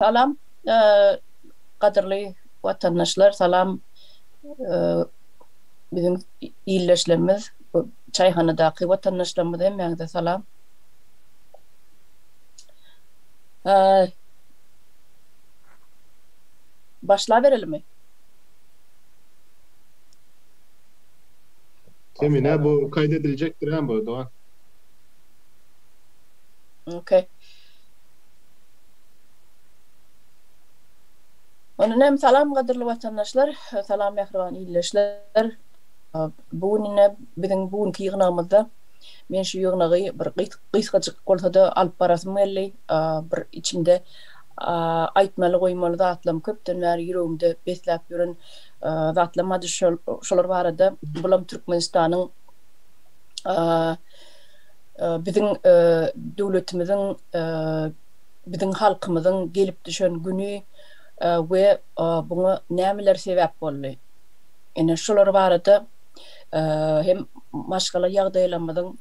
Salam gadyrly watandaşlar salam biziň ildeşlerimiz çaýhanadaky watandaşlarymyz hemmäňize salam. Başlaberelimi? Semine bu kaýt ediljekdir hem bu dogan. Okay. Ondan hem salam gadyrly watandaşlar, salam mähriban ildeşler. Bu gün ine biziň bu günki ýygnagymyzda men şu ýygnagy bir gysgajyk bolsa-da alyp barasym geldi. Bir içimde aýtmaly goýmaly zatlarym köpden bäri ýüregimde besläp ýören zatlarym bardy. Şolar barada bulam Türkmenistanyň biziň döwletimiziň biziň halkymyzyň gelip düşen güni we buňa nämeler sebäp boldy? Ine şular barada hem maşgala ýagdaýlarymyzyň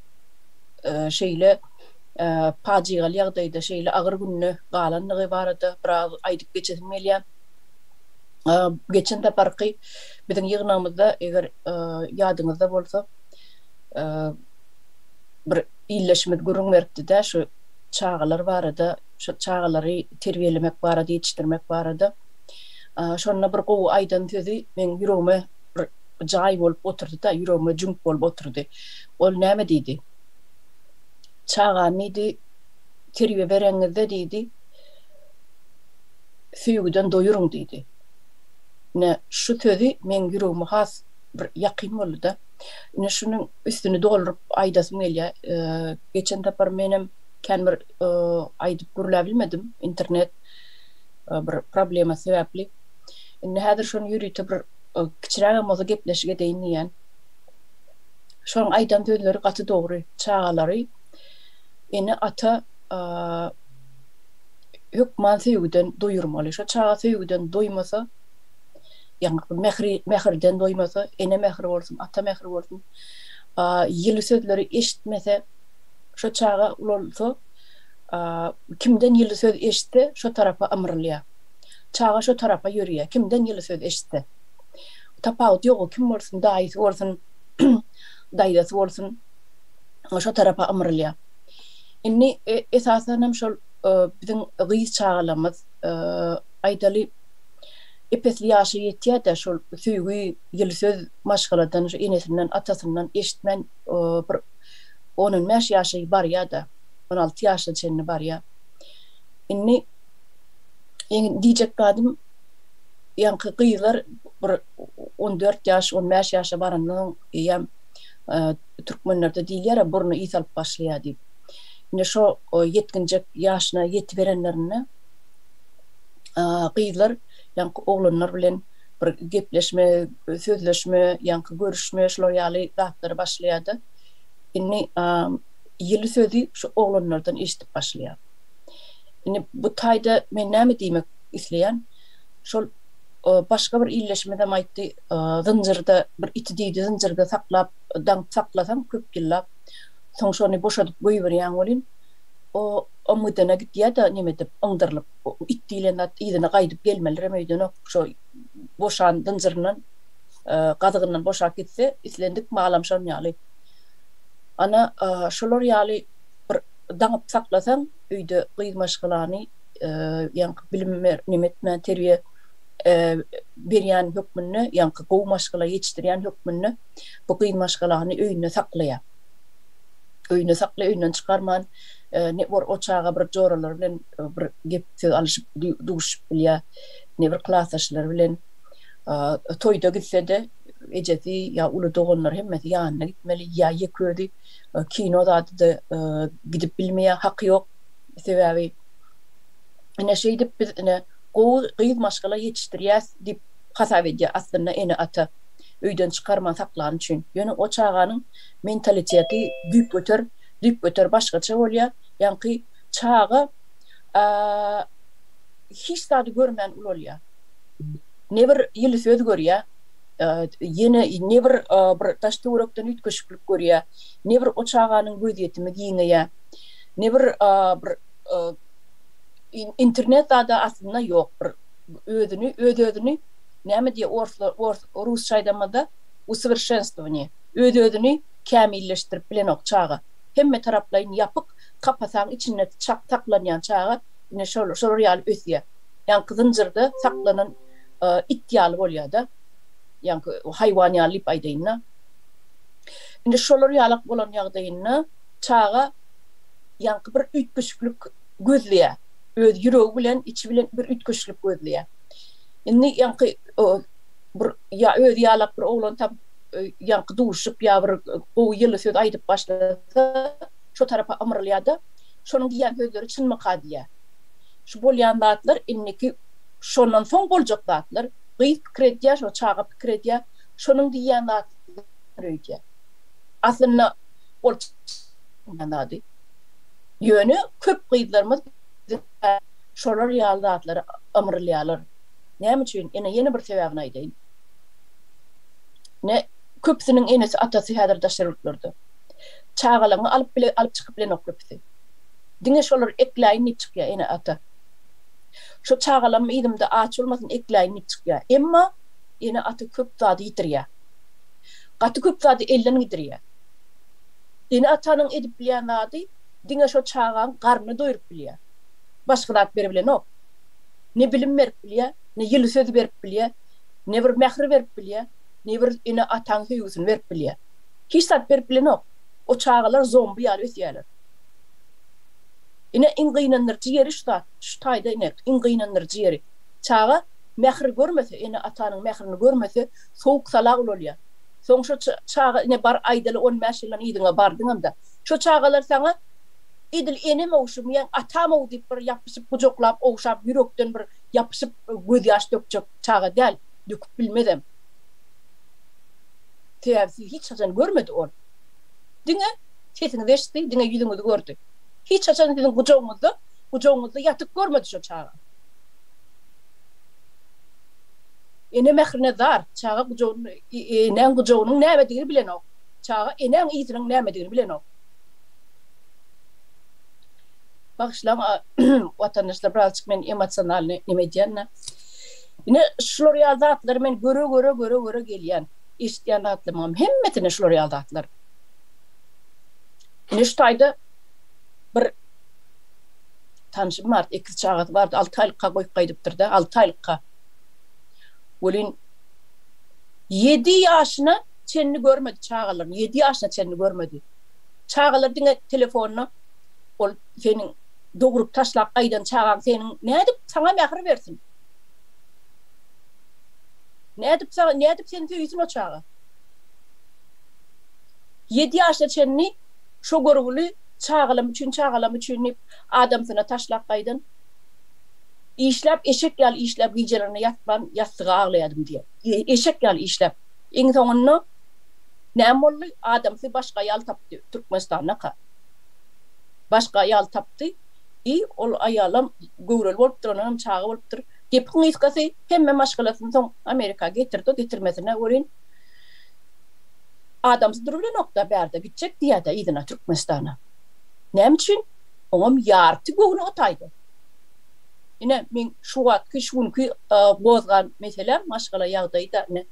şeýle pajygaly ýagdaýda, şeýle agyr günde galandygy barada biraz aýdyp geçesim gelýär. Geçen saparky biziň ýygnagymyzda eger ýadyňyzda bolsa bir ildeşimiz gürrüň beripdi-dä şu çagalar barada, şu çagalary terbiýelemek barada, ýetişdirmek barada. Şonda bir gowy aýdan sözi meň ýüregime bir jaý bolup oturdy-da, ýüregime jüňk bolup oturdy. Ol näme diýdi? Çagany diýdi, terbiýe bereňizde diýdi, söýgüden doýuryň diýdi. Ine, şu sözi meň ýüregime has bir ýakyn boldy-da. Ine, şunuň üstüni dolduryp aýdasym gelýär. Geçen sapar menem kän bir aýdyp gürläbilmedim, internet bir problemasy sebäpli. Indi häzir şony ýörite bir kiçirägem bolsa gepleşik edeýin diýýän. Şonuň aýdan sözleri gaty dogry. Çagalary ene-ata hökman söýgüden doýurmaly. Şo çaga söýgüden doýmasa, ýagny mähri, mähirden doýmasa, ene mähri bolsun, ata mähri bolsun, ýyly sözleri eşitmese, şo çaga ulalsa, kimden ýyly söz eşitse, şo tarapa ymrylýar. Çaga şo tarapa ýörýär, kimden ýyly söz eşitse. Tapawudy ýok, o kim bolsun, daýysy bolsun, daýzasy bolsun, şo tarapa ymrylýar. Indi esasan hem şol biziň gyz çagalarymyz, aýdaly, ep-esli ýaşa ýetýär-de, şol söýgi, ýyly söz maşgaladan, şu enesinden, atasyndan eşitmän bir on-on bäş ýaşa barýar-da, 16 ýaşa çenli barýar. Indi diýjek zadym, ýaňky gyzlar bir 14 ýaş, 15 ýaşa barandan soň eýýäm türkmenlerde diýilýär-ä, burny ys alyp başlaýar diýip. Indi şo ýetginjek ýaşyna ýetiberenlerinde gyzlar ýaňky oglanlar bilen bir gepleşme, sözleşme, ýaňky görüşme şular ýaly zatlary başlaýar-da. Indi ýyly sözi şu oglanlardan eşidip başlaýar. Indi bu taýda men näme diýmek isleýän? Şol başga bir ildeşimizem aýtdy, zynjyrda bir iti diýdi, zynjyrda saklap, daňyp saklasaň köp ýyllap, soň şony boşadyp goýberýäň welin, o omgidene gidýär-de neme edip, yňdyrylyp. It diýlen zat yzyna gaýdyp gelmelirem öýdenok. Şo boşan zynjyryndan, gazygyndan boşap gitse, islendik malam şon ýaly. Ana, şolar ýaly bir daňyp saklasaň, öýde gyz maşgalany ýaňky bilim neme etmän terbiýe berýän hökmünde, ýaňky gowy maşgala ýetişdirýän hökmünde bu gyz maşgalany öýünde saklaýar. Öýünde saklaýar, öýünden çykarman, ne bir o çaga bir joralary bilen bir gep söz alyşyp duşup bilýär, ne bir klasdaşlary bilen. Toýda gitse-de ejesi ýa uly doganlary hemmesi ýanyna gitmeli, ýa ýeke özi kino zady-da gidip bilmeýär, haky ýok. Sebäbi ine şeýdip biz ine gowy gyz maşgala ýetişdirýäs diýip hasap edýär aslynda ene-ata öýden çykarman saklany üçin. Ýöne o çaganyň mentaliteti düýpgöter düýpgöter başgaça bolýar. Ýaňky çaga hiç zady görmän ulalýar. Ne bir ýyly söz görýär, ýene ne bir bir daş-töwerekden üýtgeşiklik görýär, ne bir o çaganyň gözýetimi giňeýär, ne bir bir. Internet zada aslynda ýok bir özüni öz özüni näme diýýär orslar ors rusça aýdamyzda usowrşenstwowaniýe öz özüni kämilleşdirip bilenok çaga hemme taraplaýyn ýapyk kapasaň içinde çak saklanýan çaga ine şol şolar ýaly ösýär ýaňky zynjyrda saklanan it ýaly bolýada ýaňky haýwan ýaly diýip aýdaýynda indi şolar ýalak bolan ýagdaýynda çaga ýaňky bir üýtgeşiklik gözleýär. Öz ýüregi bilen, içi bilen bir üýtgeşiklik gözleýär. Indi ýaňky bir ýa özi ýalak bir oglan tapyp, ýaňky duşup ýa bir gowy ýyly söz aýdyp başlasa, şo tarapa ymrylýar-da, şonuň diýýän sözleri çynmyka diýýär. Şu bolýan zatlar indiki şondan soň boljak zatlar. Gyz pikir edýär, şo çaga pikir edýär, şonuň diýýän zatlary öýdýär. Aslynda ol zady. Ýöne köp gyzlarymyz şolar ýaly zatlara ymrylýarlar. Näme üçin? Ine ýene bir sebäbini aýdaýyn. Ine köpüsiniň enesi atasy häzir daşary ýurtlarda. Çagalaryny alyp bile alyp çykyp bilenok köpüsi. Diňe şolar ekläýin diýip çykýar ene ata. Şo çagalarym yzymda aç bolmasyn ekläýin diýip çykýar. Emma ene ata köp zady ýitirýär. Gaty köp zady elden gidirýär. Ene-atanyň edip bilýän zady diňe şo çagaň garnyny doýrup bilýär. Başga zat beribilenok. Ne bilim berip bilýär, ne ýyly söz berip bilýär, ne bir mähir berip bilýär, ne bir ene-ataň söýgüsini berip bilýär. Hiç zat berip bilenok. O çagalar zombi ýaly ösýärler. Ine iň gynandyryjy ýeri şu zat, şu taýda ine iň gynandyryjy ýeri. Çaga mähir görmese, ene-atanyň mährini görmese, sowuk-sala ulalýar. Soň şo çaga ine bar aýdaly on bäş ýyldan yzyňa bardyňam-da. Şo çagalar saňa edil enem ogşy, meň atam-ow diýip bir ýapyşyp gujaklap ogşap ýürekden bir ýapyşyp gözýaş dökjek çaga däl, döküp bilmezem. Sebäbi sizi hiç haçan görmedi ol. Diňe sesiňizi eşitdi, diňe ýüzüňizi gördi. Hiç haçan siziň gujagyňyzda, gujagyňyzda ýatyp görmedi şo çaga. Ene mährine zar, çaga gujagyny, enäň gujagynyň nämedigini bilenok. Çaga enäň ysynyň nämedigini bilenok. Bagyşlaň, watandaşlar, birazjyk men emosionalny neme edýän-de. Ine, şular ýaly zatlary men göre-göre, göre-göre gelýän. Eşidýän zatlarymyňam hemmesinde şular ýaly zatlar. Ine, şu taýda bir tanşym bardy, ekiz çagasy bardy, alty aýlykka goýup gaýdypdyr-da, alty aýlykka. Welin ýedi ýaşyna çenli görmedi çagalaryny, ýedi ýaşyna çenli görmedi. Çagalar diňe telefonda ol seniň dogrup taşlap gaýdan çagaň seniň nädip saňa mähir bersin? Nädip saňa nädip seni söýsün o çaga? Ýedi ýaşyna çenli şo görgüli çagalam üçin çagalam üçin diýip adamsyna taşlap gaýdan. Işläp eşek ýaly işläp gijelerine ýatman ýassyga aglaýadym diýýär. Eşek ýaly işläp. Iň soňunda näme boldy? Adamsy başga aýal tapdy Türkmenistandaka. Başga aýal tapdy i ol aýalam göwreli bolupdyr ondanam çaga bolupdyr. Gepiň gysgasy hemme maşgalasyny soň Amerika getirdi getirmesine welin adamsy durubilenokda bärde gitjek diýýärde yzyna Türkmenistana. Näme üçin? Oňam ýarty göwni o taýda. Ine, meň şu wagtky, şu günki gozgan meselem maşgala ýagdaýy-da ine.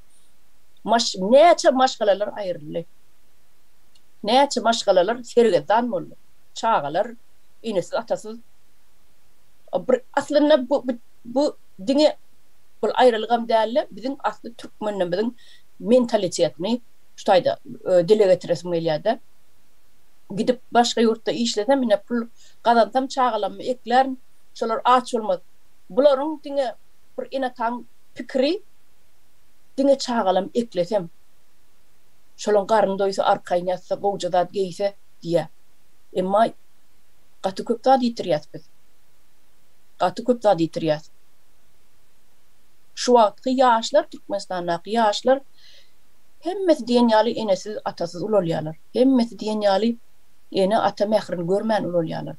Maş, näçe maşgalalar aýryldy. Näçe maşgalalar sergezdan boldy. Çagalar enesiz, atasyz. Bir aslynda bu, bu, bu diňe bir aýralygam däl-de, biziň asly türkmenlerimiziň mentalitetini şu taýda dile getiresim gelýär-de. Gidip başga ýurtda işlesem, ine pul gazansam çagalarymy eklärin, şolar aç bolmaz. Bularyň diňe bir ene-ataň pikiri diňe çagalamy eklesem, şolaň garny doýsa, arkaýyn ýatsa, gowja zat geýse diýýär. Emma gaty köp zat ýitirýäs biz. Gaty köp zat ýitirýäs. Şu wagtky ýaşlar, Türkmenistandaky ýaşlar hemmesi diýen ýaly enesiz, atasyz ulalýarlar. Hemmesi diýen ýaly ene-ata mährini görmän ulalýarlar.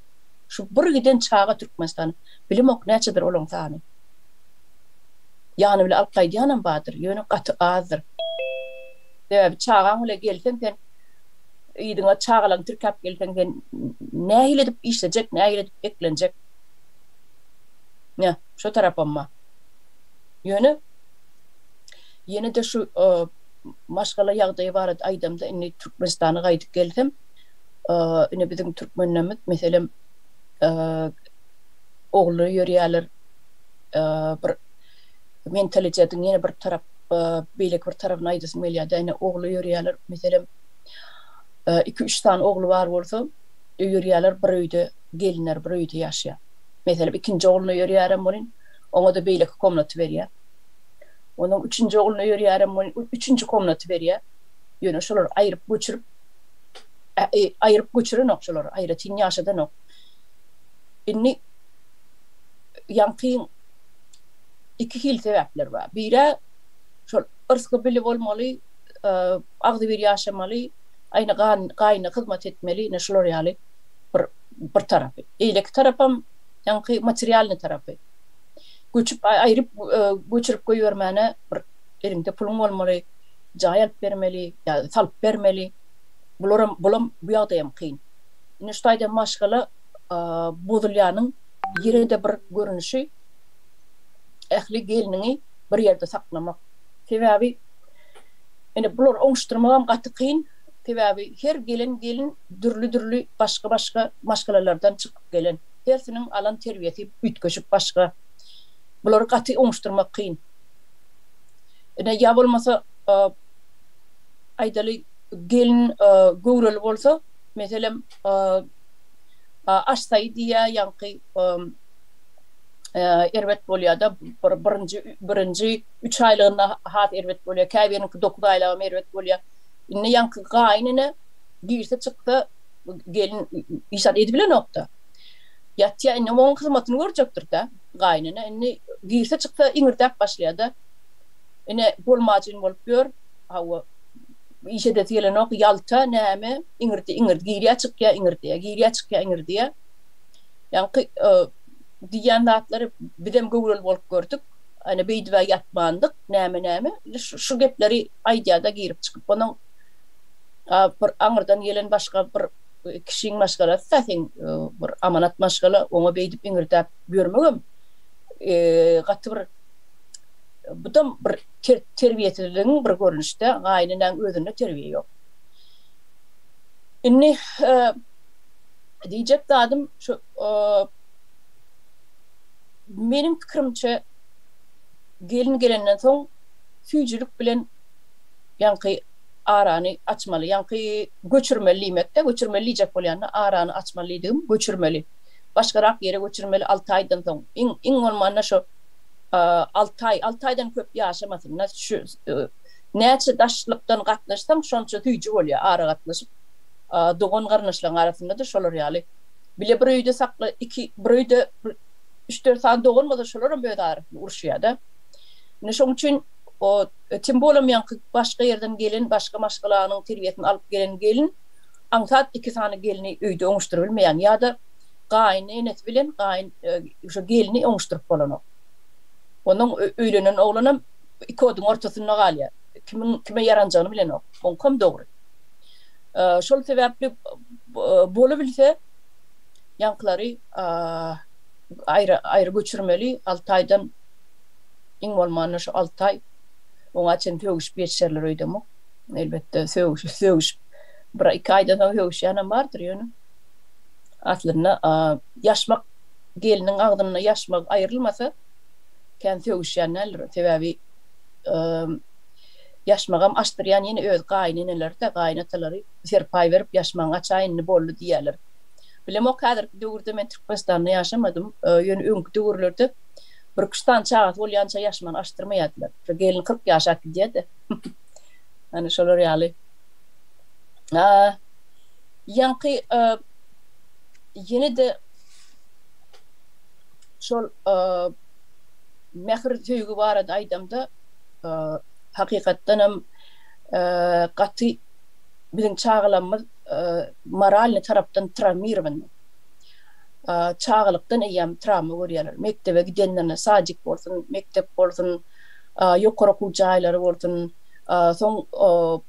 Şu bir giden çaga Türkmenistana, bilemok näçedir olaň sany. Ýany bile alyp gaýdýanam bardyr, ýöne gaty azdyr. Sebäbi çagaň bile gelseň sen yzyňa çagalaňy tirkäp gelseň sen nähili edip işlejek, nähili edip eklenjek. Ine, şo tarapam bar. Ýöne ýene-de şu maşgala ýagdaýy barada aýdamda, indi Türkmenistana gaýdyp gelsem, ine biziň türkmenlerimiz, meselem, ogully ýörýärler, bir mentalitetiň ýene bir tarap, beýleki bir tarapyny aýdasym gelýär-de, ine ogly ýörýärler, meselem, iki-üç sany ogly bar bolsa, öýerýärler, bir öýde gelinler bir öýde ýaşaýar. Meselem, ikinji ogluny öýerýärem welin, oňa-da beýleki komnaty berýär. Onuň üçünji ogluny öýerýärem welin, üçünji komnaty berýär. Ýöne şolary aýryp göçürip, aýryp göçürenok şolary, aýratyn ýaşadanok. Indi ýaňky iki hili sebäpler bar. Biri şol yrsgy bili bolmaly, agzybir ýaşamaly, aýna gaýyna hyzmat etmeli, ine şular ýaly bir bir tarapy. Eýleki tarapam ýaňky materialnyý tarapy. Göçüp aýryp göçürip goýbermäne bir eliňde puluň bolmaly, jaý alyp bermeli, ýa salyp bermeli. Bularam bulam bu ýagdaýam kyn. Ine şu taýda maşgala bozulýanyň ýene-de bir görnüşi ähli gelniňi bir ýerde saklamak. Sebäbi ine bulary oňuşdyrmagam gaty kyn. Sebäbi her gelen gelin dürli-dürli başga-başga maşgalalardan çykyp gelen. Hersiniň alan terbiýesi üýtgeşik başga. Bulary gaty oňuşdyrmak kyn. Ine ýa bolmasa aýdaly gelin göwreli bolsa, meselem aşsaýy diýýä ýaňky erbet bolýada bir birinji birinji üç aýlygynda has erbet bolýa käbiriniňki dokuz aýlagam erbet bolýa. Indi ýaňky gaýynene girse çyksa gelin hiç zat edibilenokda. Ýatýa indi oň hyzmatyny görjekdir-dä gaýynene. Indi girse çyksa iňirdäp başlaýa-da. Ine bolmajyn bolup ýör. Hawa iş edesi gelenok, ýalta näme iňirdi iňirdi girýä çykýa iňirdeýä, girýä çykýa iňirdeýä. Ýaňky diýýän zatlary bizem göwreli bolup gördük. Ine beýdib-ä ýatmandyk, näme-näme. Indi şu gepleri aýdýar-da girip çykyp. Onuň bir aňyrdan gelen başga bir kişiň maşgalasy-da seň bir amanat maşgala, oňa beýdip iňirdäp ýörmegem gaty bir budam bir terbiýesizligiň bir görnüşi-dä, gaýynenäň özünde terbiýe ýok. Indi diýjek zadym şu Meniň pikirimçe gelin gelenden soň süýjülik bilen ýaňky arany açmaly, ýaňky göçürmeli diýmekde, göçürmeli diýjek bolýanda arany açmaly diýdigim göçürmeli. Başgarak ýere göçürmeli alty aýdan soň. Iň iň bolmanda şo alty aý, alty aýdan köp ýaşamasyn-da. Şu näçe daşlykdan gatnaşsaň şonça süýji bolýar aragatnaşyk. Dogan garyndaşlaryň arasynda-da şolar ýaly. Bile bir öýde sakla iki bir öýde bir üç-dört sany dogan bolsa şolaram öz arasynda uruşýar-da. Indi şoň üçin o tim bolam ýaňky başga ýerden gelen, başga maşgalanyň terbiýesini alyp gelen gelin aňsat iki sany gelni öýde oňuşdyryp bilmeýän ýa-da gaýyn enesi bilen gaýyn şo gelni oňuşdyryp bolanok. Onuň öýlenen oglanam iki oduň ortasynda galýar. Kimiň kime ýaranjagyny bilenok. Oňkam dogry. Şol sebäpli bolubilse ýaňkylary aýry aýry göçürmeli alty aýdan iň bolmanda şu alty aý oňa çenli sögüşip ýetişerler öýdemok. Elbetde sögüşip sögüşip bir iki aýdan soň sögüşýänem bardyr ýöne aslynda ýaşmak gelniň agzynda ýaşmak aýrylmasa kän sögüşýän däldir. Sebäbi Ýaşmagam açdyrýan ýene öz gaýyneneleri-de, gaýynatalary serpaý berip ýaşmagyňy açaý indi boldy diýýärler. Bilemok häzirki döwürde men Türkmenistanda ýaşamadym, ýöne öňki döwürlerde birküç sany çagasy bolýança ýaşmagyny açdyrmaýardylar. Şo gelin 40 ýaşap gidýärdi. Ýani şolar ýaly. Ýaňky ýene-de şol mähir söýgi barada aýdamda Hakykatdanam gaty biziň çagalarymyz moralnyý tarapdan trawmirowanyý. Çagalykdan eýýäm trawma görýärler. Mekdebe gidenlerinde sadik bolsun, mekdep bolsun, ýokary okuw jaýlary bolsun, soň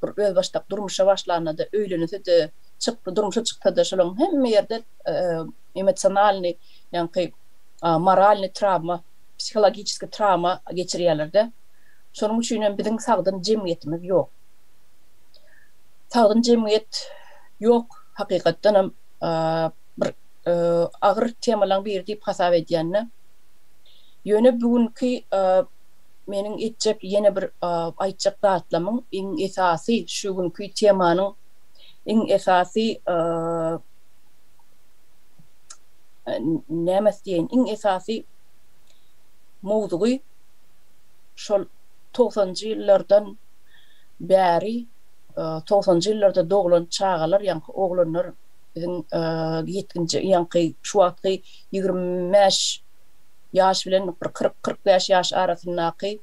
bir özbaşdak durmuşa başlanda-da, öýlense-de, çykdy, durmuşa çyksa-da şolaryň hemme ýerde emosionalnyý, ýaňky. Moralnyý trawma, psihologiçeskiý trawma geçirýärler-de. Şonuň üçin hem biziň sagdyn jemgyýetimiz ýok. Sagdyn jemgyýet ýok, hakykatdan hem bir agyr temalaryň biri diýip hasap edýän-de. Ýöne bu günki meniň etjek ýene bir aýtjak zatlamyň iň esasy şu günki temanyň iň esasy nämesi diýeýin iň esasy mowzugy şol togsanjy ýyllardan bäri togsanjy ýyllarda doglan çagalar ýaňky oglanlar biziň ýetginjek ýaňky şu wagtky 25 ýaş bilen bir 40 45 ýaş arasyndaky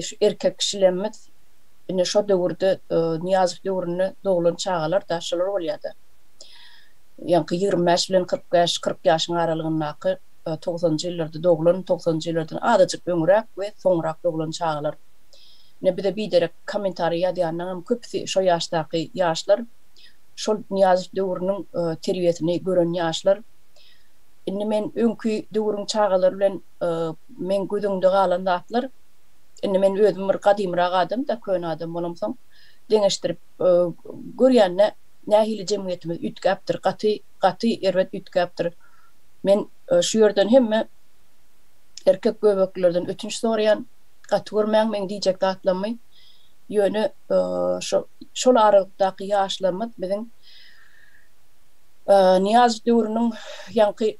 şu erkek kişilerimiz ine şo döwürde Nyýazow döwründe doglan çagalar da şolar bolýar-da. Ýaňky 25 bilen 45 40 ýaşyň aralygyndaky togsanjy ýyllarda doglan, togsanjy ýyllardan azajyk öňräk we soňrak doglan çagalar. Ine bize biderek kommentariý ýazýanlaryňam köpüsi şo ýaşdaky ýaşlar. Şol Nyýazow döwrüniň terbiýesini gören ýaşlar. Indi men öňki döwrüň çagalary bilen meň göz öňünde galan zatlar, indi men özüm bir gadymyrak adam-da, köne adam bolamsoň, deňeşdirip görýän-de nähili jemgyýetimiz üýtgäpdir, gaty, gaty erbet üýtgäpdir. Men şu ýerden hemme erkek göbeklilerden ötünç soraýan, gaty görmäň meň diýjek zatlarymy, ýöne şo şol aralykdaky ýaşlarymyz biziň Nyýazow döwrüniň ýaňky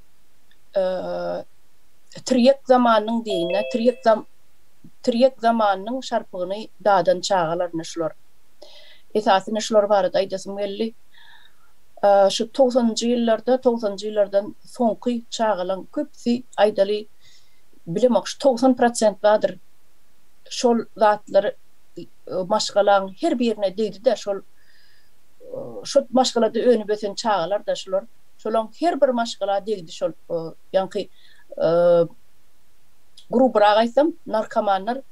tirýek zamanynyň diýeýin-dä, tirýek zam tirýek zamanynyň şarpygyny dadan çagalar ine şular. Esasy ine şular barada aýdasym geldi. Şu togsanynjy ýyllarda, togsanynjy ýyllardan soňky çagalaň köpüsi aýdaly bilemok şu 90 prosent bardyr şol zatlar maşgalaň her birine degdi-de şol şo maşgalada önüp ösen çagalar-da şular. Şolaň her bir maşgala degdi şol ýaňky grubyrak aýtsam narkomanlar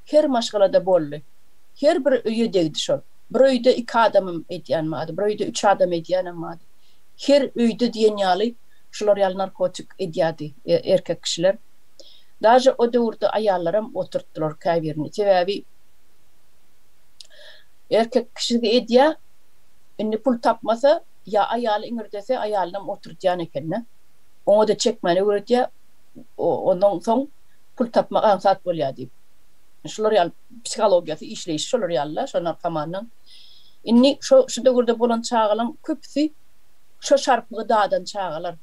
her maşgalada boldy. Her bir öýe degdi şol. Bir öýde iki adamam edýän bardy, bir öýde üç adam edýänem bardy. Her öýde diýen ýaly şular ýaly narkotik edýärdi erkek kişiler. Daže o döwürde aýallaram oturtdylar käbirini. Sebäbi erkek kişisi edýär, indi pul tapmasa ýa aýaly iňirdese aýalynam oturdýan ekende. Oňa-da çekmäni öwredýär, ondan soň pul tapmak aňsat bolýar diýip. Şular ýaly psihologiýasy işleýşi şolar ýaly-da şo narkomanyň. Indi şo şu döwürde bolan çagalaň köpüsi şo şarpygy dadan çagalar.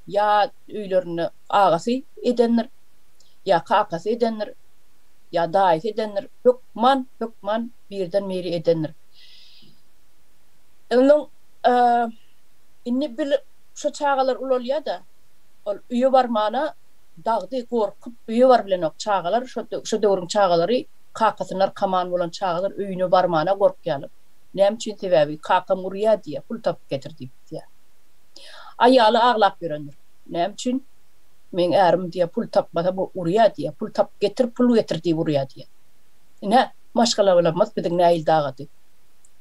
Ýa öýlerinde agasy edendir, ýa kakasy edendir, ýa daýysy edendir. Hökman, hökman birden biri edendir. Ondan indi bil şo çagalar ulalýar-da, ol öýe barmana dagdy gorkup öýe baryp bilenok çagalar şo şo döwrüň çagalary kakasy narkoman bolan çagalar öýüne barmana gorkýarlar. Näme üçin sebäbi kakam urýar diýýär pul tapyp getir diýip diýýär. Aýaly aglap ýörendir. Näme üçin meň ärim diýýär pul tapmasa bu urýar diýýär pul tapyp getir pul getir diýip urýar diýýär. Ine maşgalalarymyz biziň nähili dagady.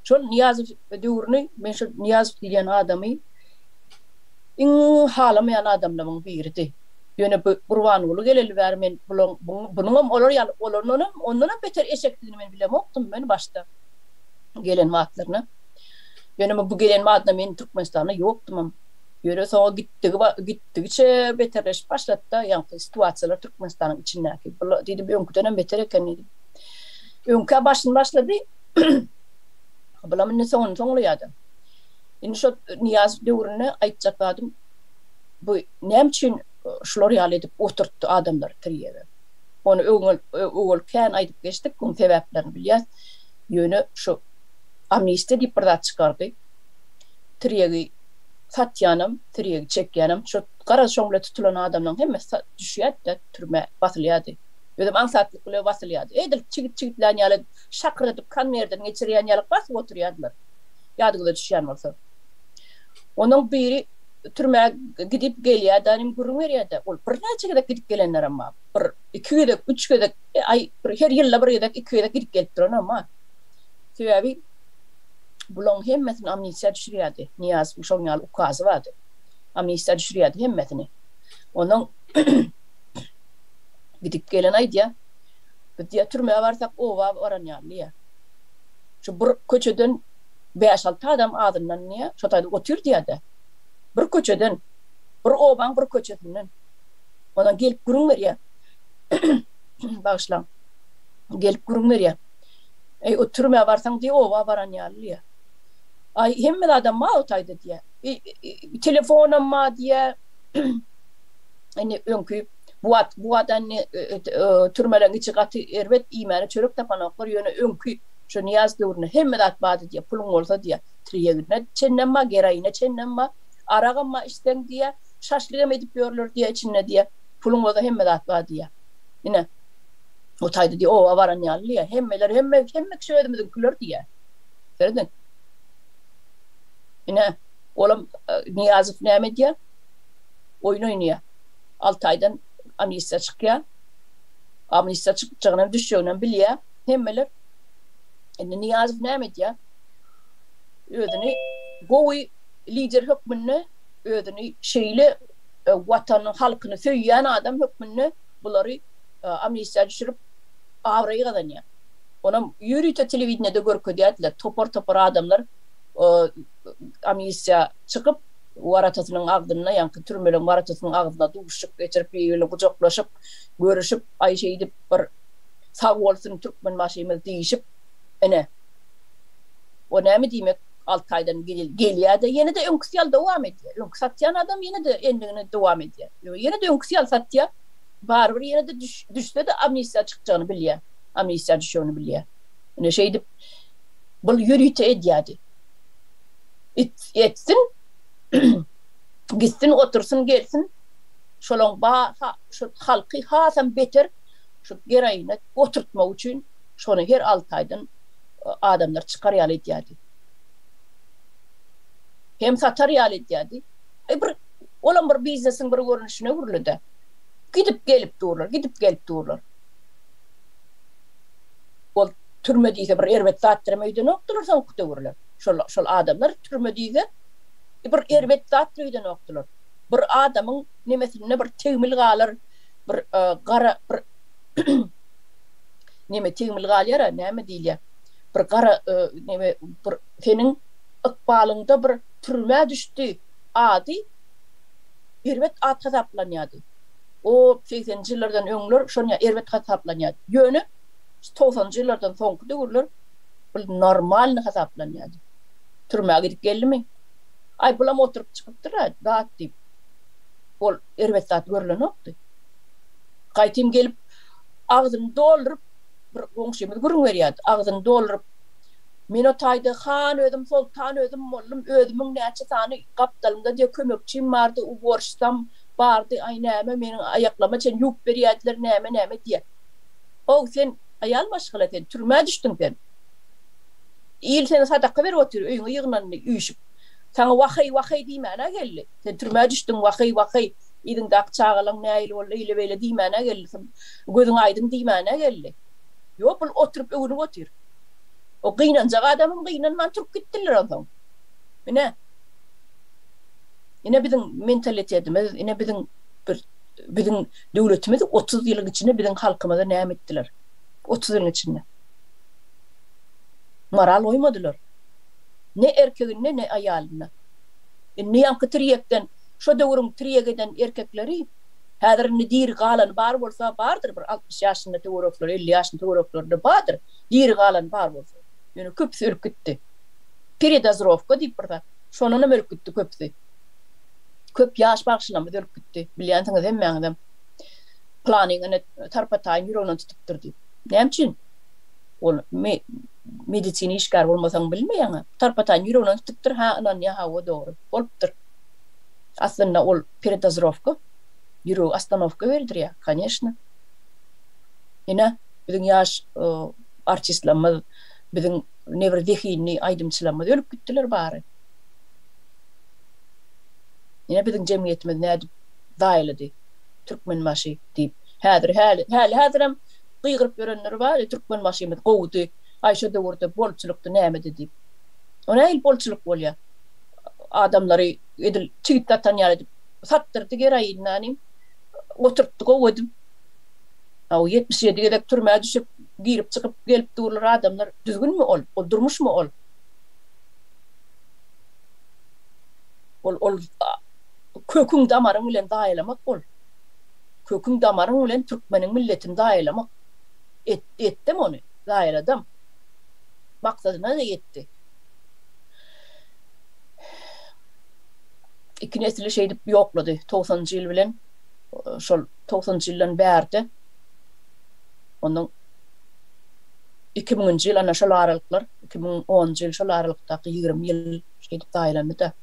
Şol Nyýazow döwrüni men şol Nyýazow diýlen adamy iň halamaýan adamlarymyň biridi. Ýöne bu Gurbanguly geleli bäri men bulaň bunuňam olar ýaly olardanam ondanam beter eşekdigini men bilemokdym men başda gelen wagtlaryna. Ýöne bu gelen badyna men Türkmenistanda ýokdumam. Ýöne soňa gitdigi gitdigiçe beterleşip başlady-da ýaňky situasiýalar Türkmenistanyň içindäki. Bula diýdim öňküdenem beter eken diýdim. Öňkä başyny başlady. Bulam indi soňuny soňlaýar-da. Indi şo Nyýazow döwründe aýtjak zadym bu näme üçin şular ýaly edip oturtdy adamlary tirýege. Ony öňel öwel kän aýdyp geçdik, oň sebäplerini bilýäs. Ýöne şu amnistiýa diýip bir zat çykardy. Tirýegi satýanam, tirýegi çekýänem şo garaz şoň bilen tutulan adamlaryň hemmesi düşýärdi-de türmä basylýardy. Özem aňsatlyk bilen basylýardy. Edil çigit çigitlän ýaly edip şakyrdadyp konwerden geçirýän ýaly basyp oturýardylar. Ýadyňyza düşýän bolsa. Onuň biri türmä gidip gelýär-de, inim gürrüň berýär-de, ol birnäçe gezek gidip gelenlerem bar. Bir, iki gezek, üç gezek, aý, bir her ýylda bir gezek, iki gezek gidip gelip duranam bar. Sebäbi bularyň hemmesini amnistiýa düşürýärdi. Nyýazowyň şoň ýaly ukazy bardy. Amnistiýa düşürýärdi hemmesini. Ondan gidip gelen aýdýar. Biz diýýär, türmä barsak oba baran ýaly diýýär. Şu bir köçeden bäş-alty adam azyndan diýýär, şo taýda otyr diýýär-de. Bir köçeden, bir obaň bir köçesinden. Ondan gelip gürrüň berýär. Bagyşlaň. Gelip gürrüň berýär. Eý, o türmä barsaň diýýär, oba baran ýaly diýýär. Aý, hemme zadam bar o taýda diýýär. Telefonam bar diýýär. Indi öňki bu wagt bu wagt indi türmeleriň içi gaty erbet, iýmäne çörek tapanoklar, ýöne öňki şu Nyýaz döwründe hemme zat bardy diýýär, puluň bolsa diýýär, tirýegine çenlem bar, geroine çenlem bar, aragam bar içseň diýýär, şaşlygam edip ýörler diýýär içinde diýýär, puluň bolsa hemme zat bar diýýär. Ine, o taýda diýýär, oba baran ýaly diýýär, hemmeler hemme hemme kişi özümiziňkiler diýýär. Serediň. Ine, olam Nyýazow näme edýär? Oýun oýnaýar. Alty aýdan amnistiýa çykýar. Amnistiýa çykjagynam, düşjeginem bilýär hemmeler. Indi Nyýazow näme edýär? Özüni gowy lider hökmünde, özüni şeýle Watanyny, halkyny söýýän adam hökmünde bulary amnistiýa düşürip, abraý gazanýar. Onam ýörite telewideniýede görkezýärdiler, topar-topar adamlar amnistiýa çykyp, waratasynyň agzynda, ýaňky türmeleň waratasynyň agzynda duşuşyk geçirip, bir-birini gujaklaşyp, görüşip, aý şeýdip bir sag bolsun Türkmenbaşymyz diýişip, ine, o näme diýmek, alty aýdan gelýär-de, ýene-de öňküsi ýaly dowam edýär. Öňki satýan adam ýene-de endigini dowam edýär. Ýene-de öňküsi ýaly satýar. Barybir ýene-de düşse-de amnistiýa çykjagyny bilýär. Amnistiýa düşjegini bilýär. Ine şeýdip, bul ýörite edýärdi. Etsin, gitsin, otursyn, gelsin, şolaň ba, şu halky hasam beter şu geroine oturtmak üçin şony her alty aýdan adamlar çykar ýaly edýärdi. Hem satar ýaly edýärdi. E bir olam bir biznesiň bir görnüşine öwrüldi-de. Gidip gelip durlar, gidip gelip durlar. Ol türme diýse bir erbet zatdyram öýdenokdylar soňky döwürler. Şol şol adamlar türme diýse bir erbet zatdyr öýdenokdylar. Bir adamyň nemesinde bir tegmil galar, bir gara bir neme tegmil galýar-a, näme diýilýär? Bir gara neme bir seniň ykbalyňda bir türmä düşdi ady erbet at hasaplanýardy. O segseninji ýyllardan öňler şonýa erbet hasaplanýardy. Ýöne togsanynjy ýyllardan soňky döwürler bul normalny hasaplanýardy. Türmä gidip geldimi? Aý bulam oturyp çykypdyr-a zat diýip. Ol erbet zat görlenokdy. Gaýtym gelip agzyny dolduryp bir goňşymyz gürrüň berýärdi. Agzyny dolduryp Men o taýda han özüm, soltan özüm boldum, özümiň näçe sany gapdalymda diýe kömekçim bardy, uborşsam bardy, aý näme meniň aýaklaryma çen ýuwup berýärdiler, näme näme diýýär. How sen aýal maşgala sen, türmä düşdüň sen. Il seni sadaka berip otyr, öýüňe ýygnandy üýşüp. Saňa waheý, waheý diýmäne geldi. Sen türmä düşdüň, waheý, waheý, yzyňdaky çagalaň nähili boldy, eýle-beýle diýmäne geldi, gözüň aýdyň diýmäne geldi. Ýok, bul oturyp öwünip otyr. O gynanjak adamam gynanman turup gitdiler onsoň. Ine. Ine biziň mentalitetimiz, ine biziň bir biziň döwletimiz 30 ýylyň içinde biziň halkymyza näme etdiler? 30 ýylyň içinde. Moral goýmadylar. Ne erkeginde, ne aýalynda. Indi ýaňky tirýekden, şo döwrüň tirýek eden erkekleri häzir indi diri galany bar bolsa bardyr bir 60 ýaşynda töwerekler, 50 ýaşynda töwereklerinde bardyr. Diri galan bar bolsa. Ýöne köpüsi ölüp gitdi. Peredozirowka diýip bir zat. Şondanam ölüp gitdi köpüsi. Köp ýaş bagşylarymyz ölüp gitdi. Bilýänsiňiz hemmäňizem. Pylanyň ine tarpa-taýyn ýüreginden tutupdyr diýip. Näme üçin? Ol me medisina işgäri bolmasaň bilmeýäň-ä. Tarpa-taýyn ýüreginden tutupdyr, hä ynanýar, hawa dogry. Bolupdyr. Aslynda ol peredozirowka ýüregi ostanowka berdirýär, koneşno. Ine, biziň ýaş artistlerimiz, biziň nebir zehinli aýdymçylarymyz ölüp gitdiler bary. Ine biziň jemgyýetimiz nädip zaýalady Türkmenbaşy diýip. Häzir häli häli-häzirem gygyryp ýörenler bar, Türkmenbaşymyz gowudy, aý şo döwürde bolçulykdy nämedi diýip. O nähili bolçulyk bolýar? Adamlary. Edil çigit satan ýaly edip satdyrdy geroinany. Oturtdy gowy edip. Hawa, 77 gezek türmä düşüp, girip çykyp gelip durlar adamlar. Düzgünmi ol? Ol durmuşmy ol? Ol ol köküň damaryň bilen zaýalamak ol. Köküň damaryň bilen türkmeniň milletini zaýalamak. Et, etdem ony, zaýaladam. Maksadyna-da ýetdi. Iki nesli şeýdip ýoklady. Togsanynjy ýyl bilen şol togsanynjy ýyldan bärde ondan 2000-nji ýyl ana şol aralyklar, 2010-njy ýyl şol aralykdaky 20 ýyl şeýdip zaýalandy-da.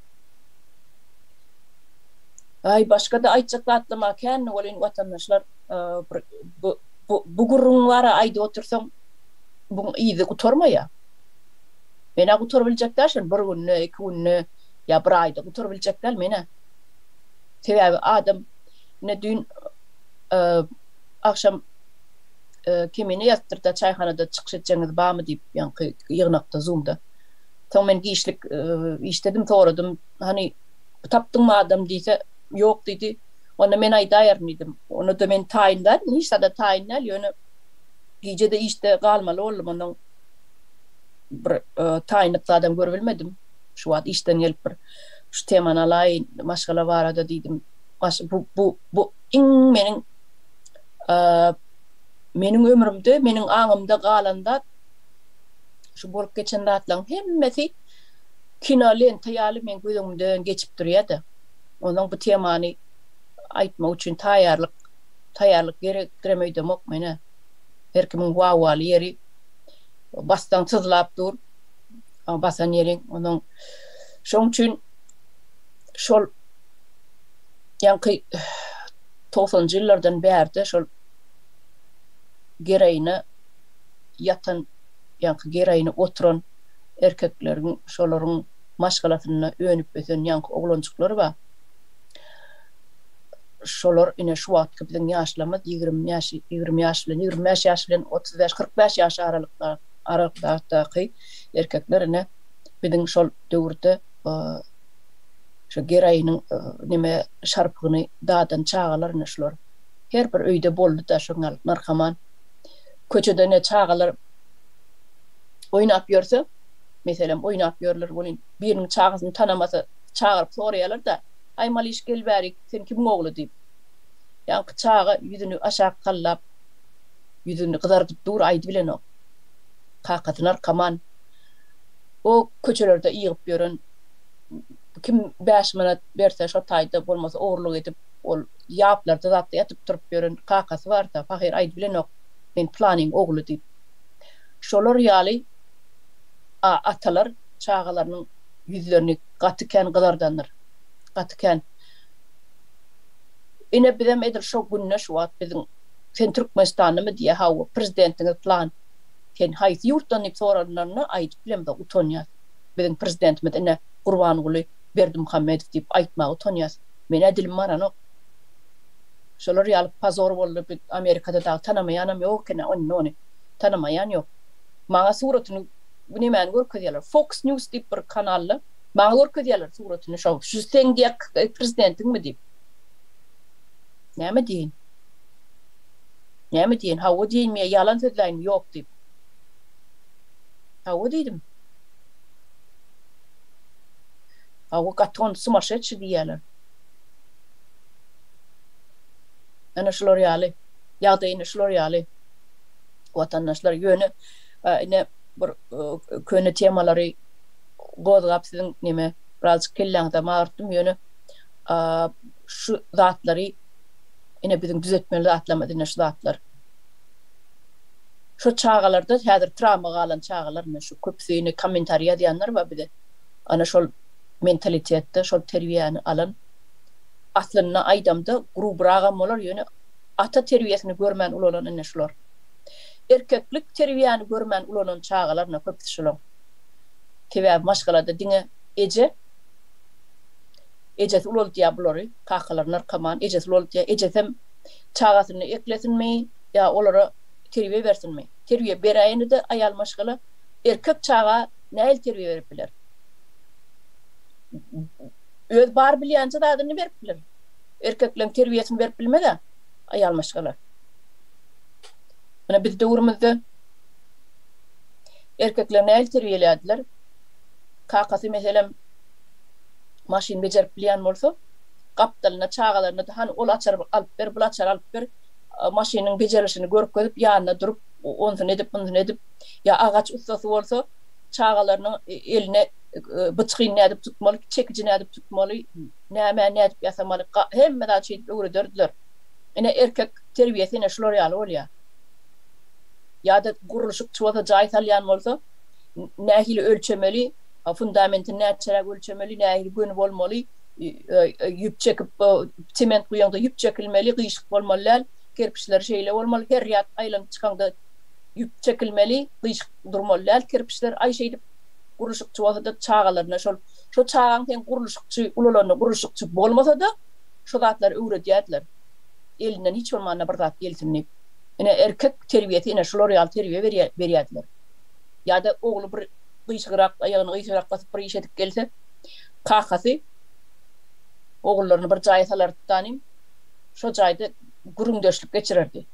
Aý başga-da aýtjak zatlam-a kändir welin watandaşlar bir bu bu bu gürrüň bar-a aýdyp otursaň buň yzy gutarmaýar. Men-ä gutaryp biljek däl şony bir günde, iki günde ýa bir aýda gutaryp biljek däl men-ä. Sebäbi adam ine düýn agşam Kemine ýazypdyr-da çaýhanada çykyş etjegiňiz barmy diýip ýaňky ýygnakda zoomda. Soň men giçlik işdedim soradym hany tapdyňmy adam diýse ýok diýdi. Onda men aýdaýaryn diýdim. Onda-da men taýyn däl, hiç zada taýyn däl ýöne gije-de işde galmaly boldum ondan bir taýynlyk zadam görübilmedim. Şu wagt işden gelip bir şu temany alaýyn maşgala barada diýdim. Bu bu bu iň meniň meniň ömrümde meniň aňymda galan zat şu bolup geçen zatlaryň hemmesi kino lenta ýaly meň göz öňümden geçip durýar-da. Onsoň bu temany aýtmak üçin taýýarlyk taýýarlyk gerekdirem öýdemok men-ä. Her kimiň wawwaly ýeri bassaň syzlap dur. Basan ýeriň. Onsoň şoň üçin şol ýaňky togsanjy ýyllardan bärde şol geroina ýatan ýaňky geroina oturan erkekleriň şolaryň maşgalasynda önüp ösen ýaňky oglanjyklar bar. Şolar ine şu wagtky biziň ýaşlarymyz 20 ýaş, 20 ýaş bilen, 25 ýaş bilen 35, 45 ýaş aralykda aralykdaky erkekler ine biziň şol döwürde şu geroiniň neme şarpygyny dadan çagalar ine şular. Her bir öýde boldy-da şoňňal narkoman. Köçede ine çagalar oýnap ýörse, meselem, oýnap ýörler welin, biriniň çagasyny tanamasa, çagyryp soraýarlar-da, Aý, malyş, gel bärik, sen kimiň ogly diýip. Ýaňky çaga ýüzüni aşak sallap, ýüzüni gyzardyp dur, aýdybilenok. Kakasy narkoman. O köçelerde ýygyp ýören, kim bäş manat berse şo taýda, bolmasa ogurlyk edip, ol ýaplarda zatda ýatyp turup ýören kakasy bar-da, pahyr aýdybilenok, men pylanyň ogly diýip. Şolar ýaly atalar çagalarynyň ýüzlerini gaty kän gyzardandyr. Gaty kän. Ine bizem edil şo günde şu wagt biziň sen Türkmenistanlymy diýýär, hawa, prezidentiňiz pylan. Sen haýsy ýurtdan diýip soranlarynda aýdyp bilemzok, utanýas. Biziň prezidentimiz ine Gurbanguly Berdimuhamedow diýip aýtmaga utanýas. Men-ä dilim baranok. Şolar ýaly pozor boldy biz Amerikada dagy tanamaýanam ýok eken-ä indi ony. Tanamaýan ýok. Maňa suratyny bu nemäni görkezýärler. Fox News diýip bir kanalda maňa görkezýärler suratyny şo şu seň diýýär prezidentiňmi diýip. Näme diýeýin? Näme diýeýin? Hawa diýeýinmi ýa ýalan sözläýinmi ýok diýip. Hawa diýdim. Hawa gaty ony sumaşedşi diýýärler. Ene şular ýaly. Ýagdaý ine şular ýaly. Watandaşlar ýöne ine bir köne temalary gozgap siziň neme birazjyk kelläňizem agyrtdym ýöne şu zatlary ine biziň düzetmeli zatlarymyz ine şu zatlar. Şu çagalarda häzir trawma galan çagalar ine şu köpüsi ine kommentariý ýazýanlar bar bize. Ana şol mentalitetde şol terbiýäni alan aslynda aýdamda grubragam bolar ýöne ata terbiýesini görmän ulalan ine şular. Erkeklik terbiýäni görmän ulalan çagalar ine köpüsi şulaň. Sebäbi maşgalada diňe eje ejesi ulaldýar bulary, kakalary narkoman, ejesi ulaldýar. Ejesem çagasyny eklesinmi ýa olara terbiýe bersinmi? Terbiýe beräýende-de aýal maşgala erkek çaga nähili terbiýe berip biler? Öz bar bilýänje zadyny berip biler. Erkekleň terbiýesini berip bilmez-ä aýal maşgala. Ine biz döwrümizde erkekleri nähili terbiýelärdiler? Kakasy meselem maşyn bejerip bilýän bolsa, gapdalynda çagalaryna-da hany ol açary alyp ber, bul açary alyp ber, maşynyň bejerilişini görkezip ýanynda durup, onsuny edip, munsuny edip, ýa agaç ussasy bolsa, çagalarynyň eline byçgyny nädip tutmaly, çekiji nädip tutmaly, nämäni nädip ýasamaly, hemme zady şeýdip öwrederdiler. Ine, erkek terbiýesi ine şular ýaly bolýar. Ýa-da gurluşykçy bolsa, jaý salýan bolsa, nähili ölçemeli, fundamentini näçeräk ölçemeli, nähili göni bolmaly, ýüp çekip, sement guýaňda ýüp çekilmeli, gyşyk bolmaly däl, kerpiçleri şeýle bolmaly, her ýat aýlanyp çykaňda ýüp çekilmeli, gyşyk durmaly däl kerpiçler, aý şeýdip gurluşykçy bolsa-da çagalaryna şol, şo çagaň seň gurluşykçy, ulalanda gurluşykçy bolmasa-da, şo zatlary öwredýärdiler. Elinden hiç bolmanda bir zat gelsin diýip. Ine erkek terbiýesi ine şular ýaly terbiýe berýärdiler. Ýa-da ogly bir gyşygrak, aýagyny gyşygrak basyp bir iş edip gelse, kakasy ogullaryny bir jaýa salardy-da, şo jaýda gürrüňdeşlik geçirerdi.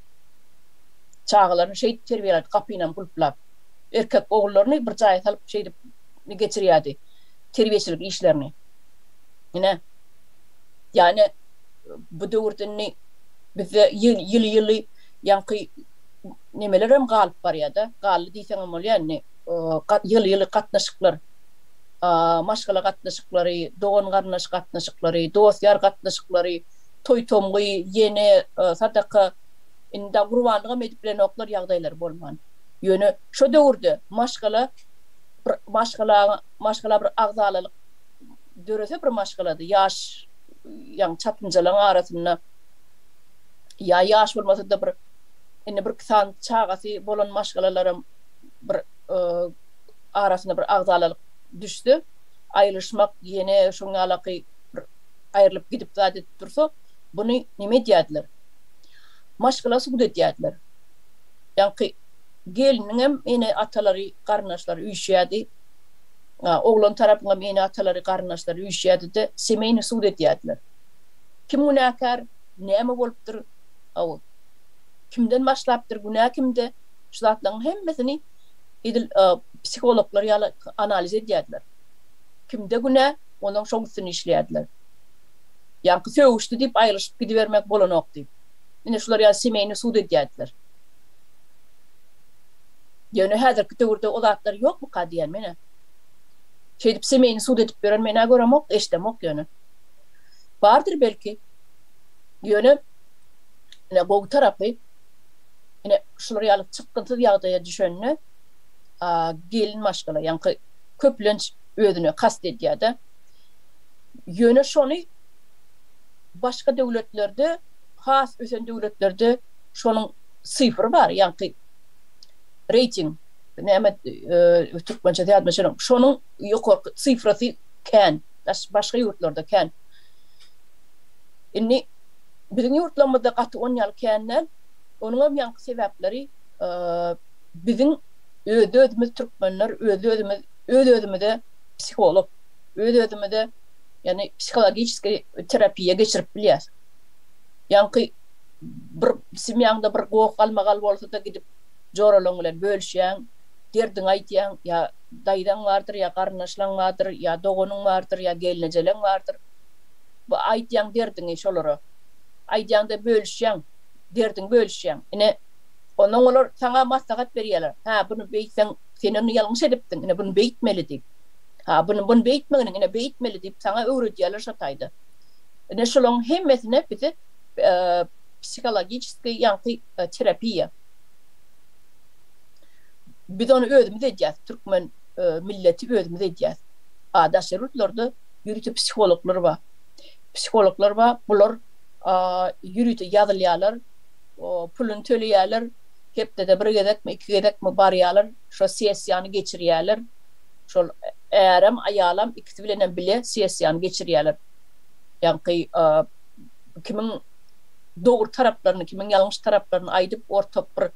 Çagalaryny şeýdip terbiýelärdi, gapynam gulplap. Erkek ogullaryny bir jaýa salyp şeýdip geçirýärdi terbiýeçilik işlerini. Ine, ýagny bu döwürde indi bizde ýyly-ýyly ýaňky nemelerem galyp barýar-da, galdy diýseňem bolýar indi, ýyly-ýyly gatnaşyklar, maşgala gatnaşyklary, dogan-garyndaş gatnaşyklary, dost-ýar gatnaşyklary, toý-tomgy, ýene, sadaka, indi dagy gurbanlygam edip bilenoklar ýagdaýlary bolman. Ýöne şo döwürde maşgala bir maşgala maşgala bir agzalalyk dörese bir maşgalada ýaş ýaňy çatynjalaryň arasynda ýa ýaş bolmasa-da bir indi birki sany çagasy bolan maşgalalaram bir arasyna bir agzalalyk düşse, aýrylyşmak ýene şoň ýalaky bir aýrylyp gidip zat edip dursa, buny neme edýärdiler? Maşgala sud edýärdiler. Ýaňky gelniňem ene-atalary, garyndaşlary üýşýärdi. Oglan tarapyňam ene-atalary, garyndaşlary üýşýärdi-de, semeýni sud edýärdiler. Kim günäkär, näme bolupdyr, hawa, kimden başlapdyr, günä kimde, şu zatlaryň hemmesini edil psihologlar ýaly analiz edýärdiler. Kimde günä, onuň şoň üstünde işleýärdiler. Ýaňky sögüşdi diýip aýrylyşyp gidibermek bolanok diýip. Ine şular ýaly semeýni sud edýärdiler. Ýöne häzirki döwürde o zatlar ýokmuka diýýän men-ä. Şeýdip semeýni sud edip ýören men-ä göremok, eşidemok ýöne. Bardyr belki. Ýöne ine gowy tarapy ine şular ýaly çykgynsyz ýagdaýa düşende gelin maşgala ýaňky köplenç özüne kast edýär-de. Ýöne şony başga döwletlerde has ösen döwletlerde şonuň sifri bar, ýaňky reýting näme türkmençesi ýadyma düşenok. Şonuň ýokarky sifrasy kän, başga ýurtlarda kän. Indi biziň ýurtlarymyzda gaty on ýaly kän däl. Onuňam ýaňky sebäpleri biziň öz-özümiz türkmenler öz-özümiz öz-özümize psiholog, öz-özümize ýagny psihologiçeskiý terapiýa geçirip bilýäs. Ýaňky bir semýaňda bir goh-galmagal bolsa-da gidip joralaň bilen bölüşýäň, derdiňi aýdýaň, ýa daýzaň bardyr, ýa garyndaşlaň bardyr, ýa doganyň bardyr, ýa gelnejeleň bardyr. Bu aýdýaň derdiňi şolara. Aýdýaňda bölüşýäň, derdiňi bölüşýäň. Ine, onnoň olar saňa maslahat berýärler. Hä, buny beýtseň, sen ony ýalňyş edipdiň, ine, buny beýtmeli diýip. Hä, buny, buny beýtmeginiň, ine, beýtmeli diýip saňa öwredýärler şo taýda. Ine, şolaryň hemmesine bize psihologiçeskiý ýaňky terapiýa. Biz ony özümiz edýäs, türkmen milleti özümiz edýäs. A daşary ýurtlarda ýörite psihologlar bar. Psihologlar bar, bular ýörite ýazylýarlar, puluny töleýärler, hepdede bir gezekmi, iki gezekmi barýarlar, şo sessiýany geçirýärler. Şol ärem, aýalam ikisi bilenem bile sessiýany geçirýärler. Ýaňky kimiň dogry taraplaryny, kimiň ýalňyş taraplaryny aýdyp, ortak bir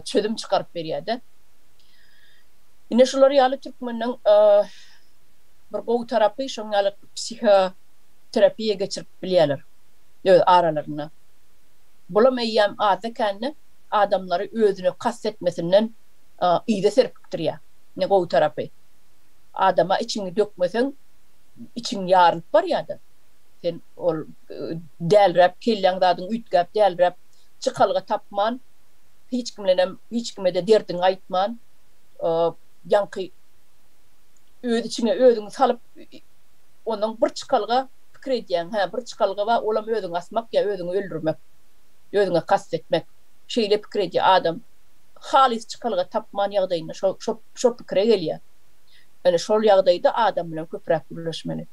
çözüm çykaryp berýär-de. Ine şular ýaly türkmeniň. Bir gowy tarapy şoň ýaly psihoterapiýa geçirip bilýärler öz aralarynda. Bulam eýýäm azda-kände adamlary özüne kast etmesinden yza serpikdirýär. Ine gowy tarapy. Adama içiňi dökmeseň içiň ýarylyp barýar-da. Sen ol dälräp kelläň zadyň üýtgäp dälräp çykalga tapman hiç kim bilenem hiç kime-de derdiňi aýtman ýaňky öz içiňe özüňi salyp ondan bir çykalga pikir edýäň hä bir çykalga bar olam özüňi asmak ýa özüňi öldürmek özüňe kast etmek şeýle pikir edýär adam halys çykalga tapman ýagdaýynda şo şo şo pikire gelýär ýöne şol ýagdaýda adam bilen köpräk gürleşmeli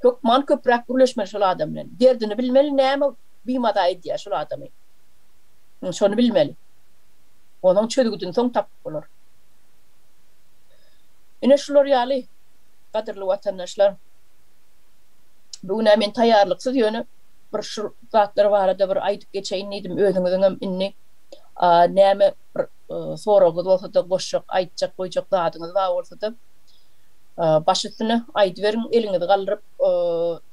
hökman köpräk gürleşmeli şol adam bilen derdini bilmeli näme bimaza edýär şol adamy şony bilmeli onuň çözgüdini soň tapyp bolar. Ine şular ýaly gadyrly watandaşlar. Bu gün-ä men taýýarlyksyz ýöne bir şu zatlar barada bir aýdyp geçeýin diýdim. Özüňiziňem indi näme bir soragyňyz bolsa-da goşjak, aýtjak, goýjak zadyňyz bar bolsa-da baş üstüne aýdyberiň, eliňizi galdyryp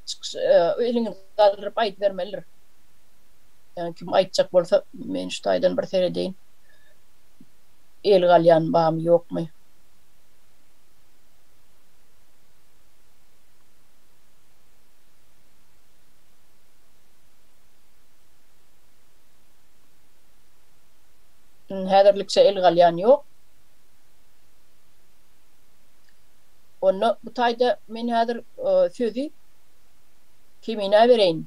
çykyş eliňizi galdyryp aýdybermelidir. Ýa kim aýtjak bolsa men şu taýdan bir seredeýin. El galýan barmy ýokmy. Häzirlikçe el galýan ýok. Onda bu taýda men häzir sözi Keminä bereýin.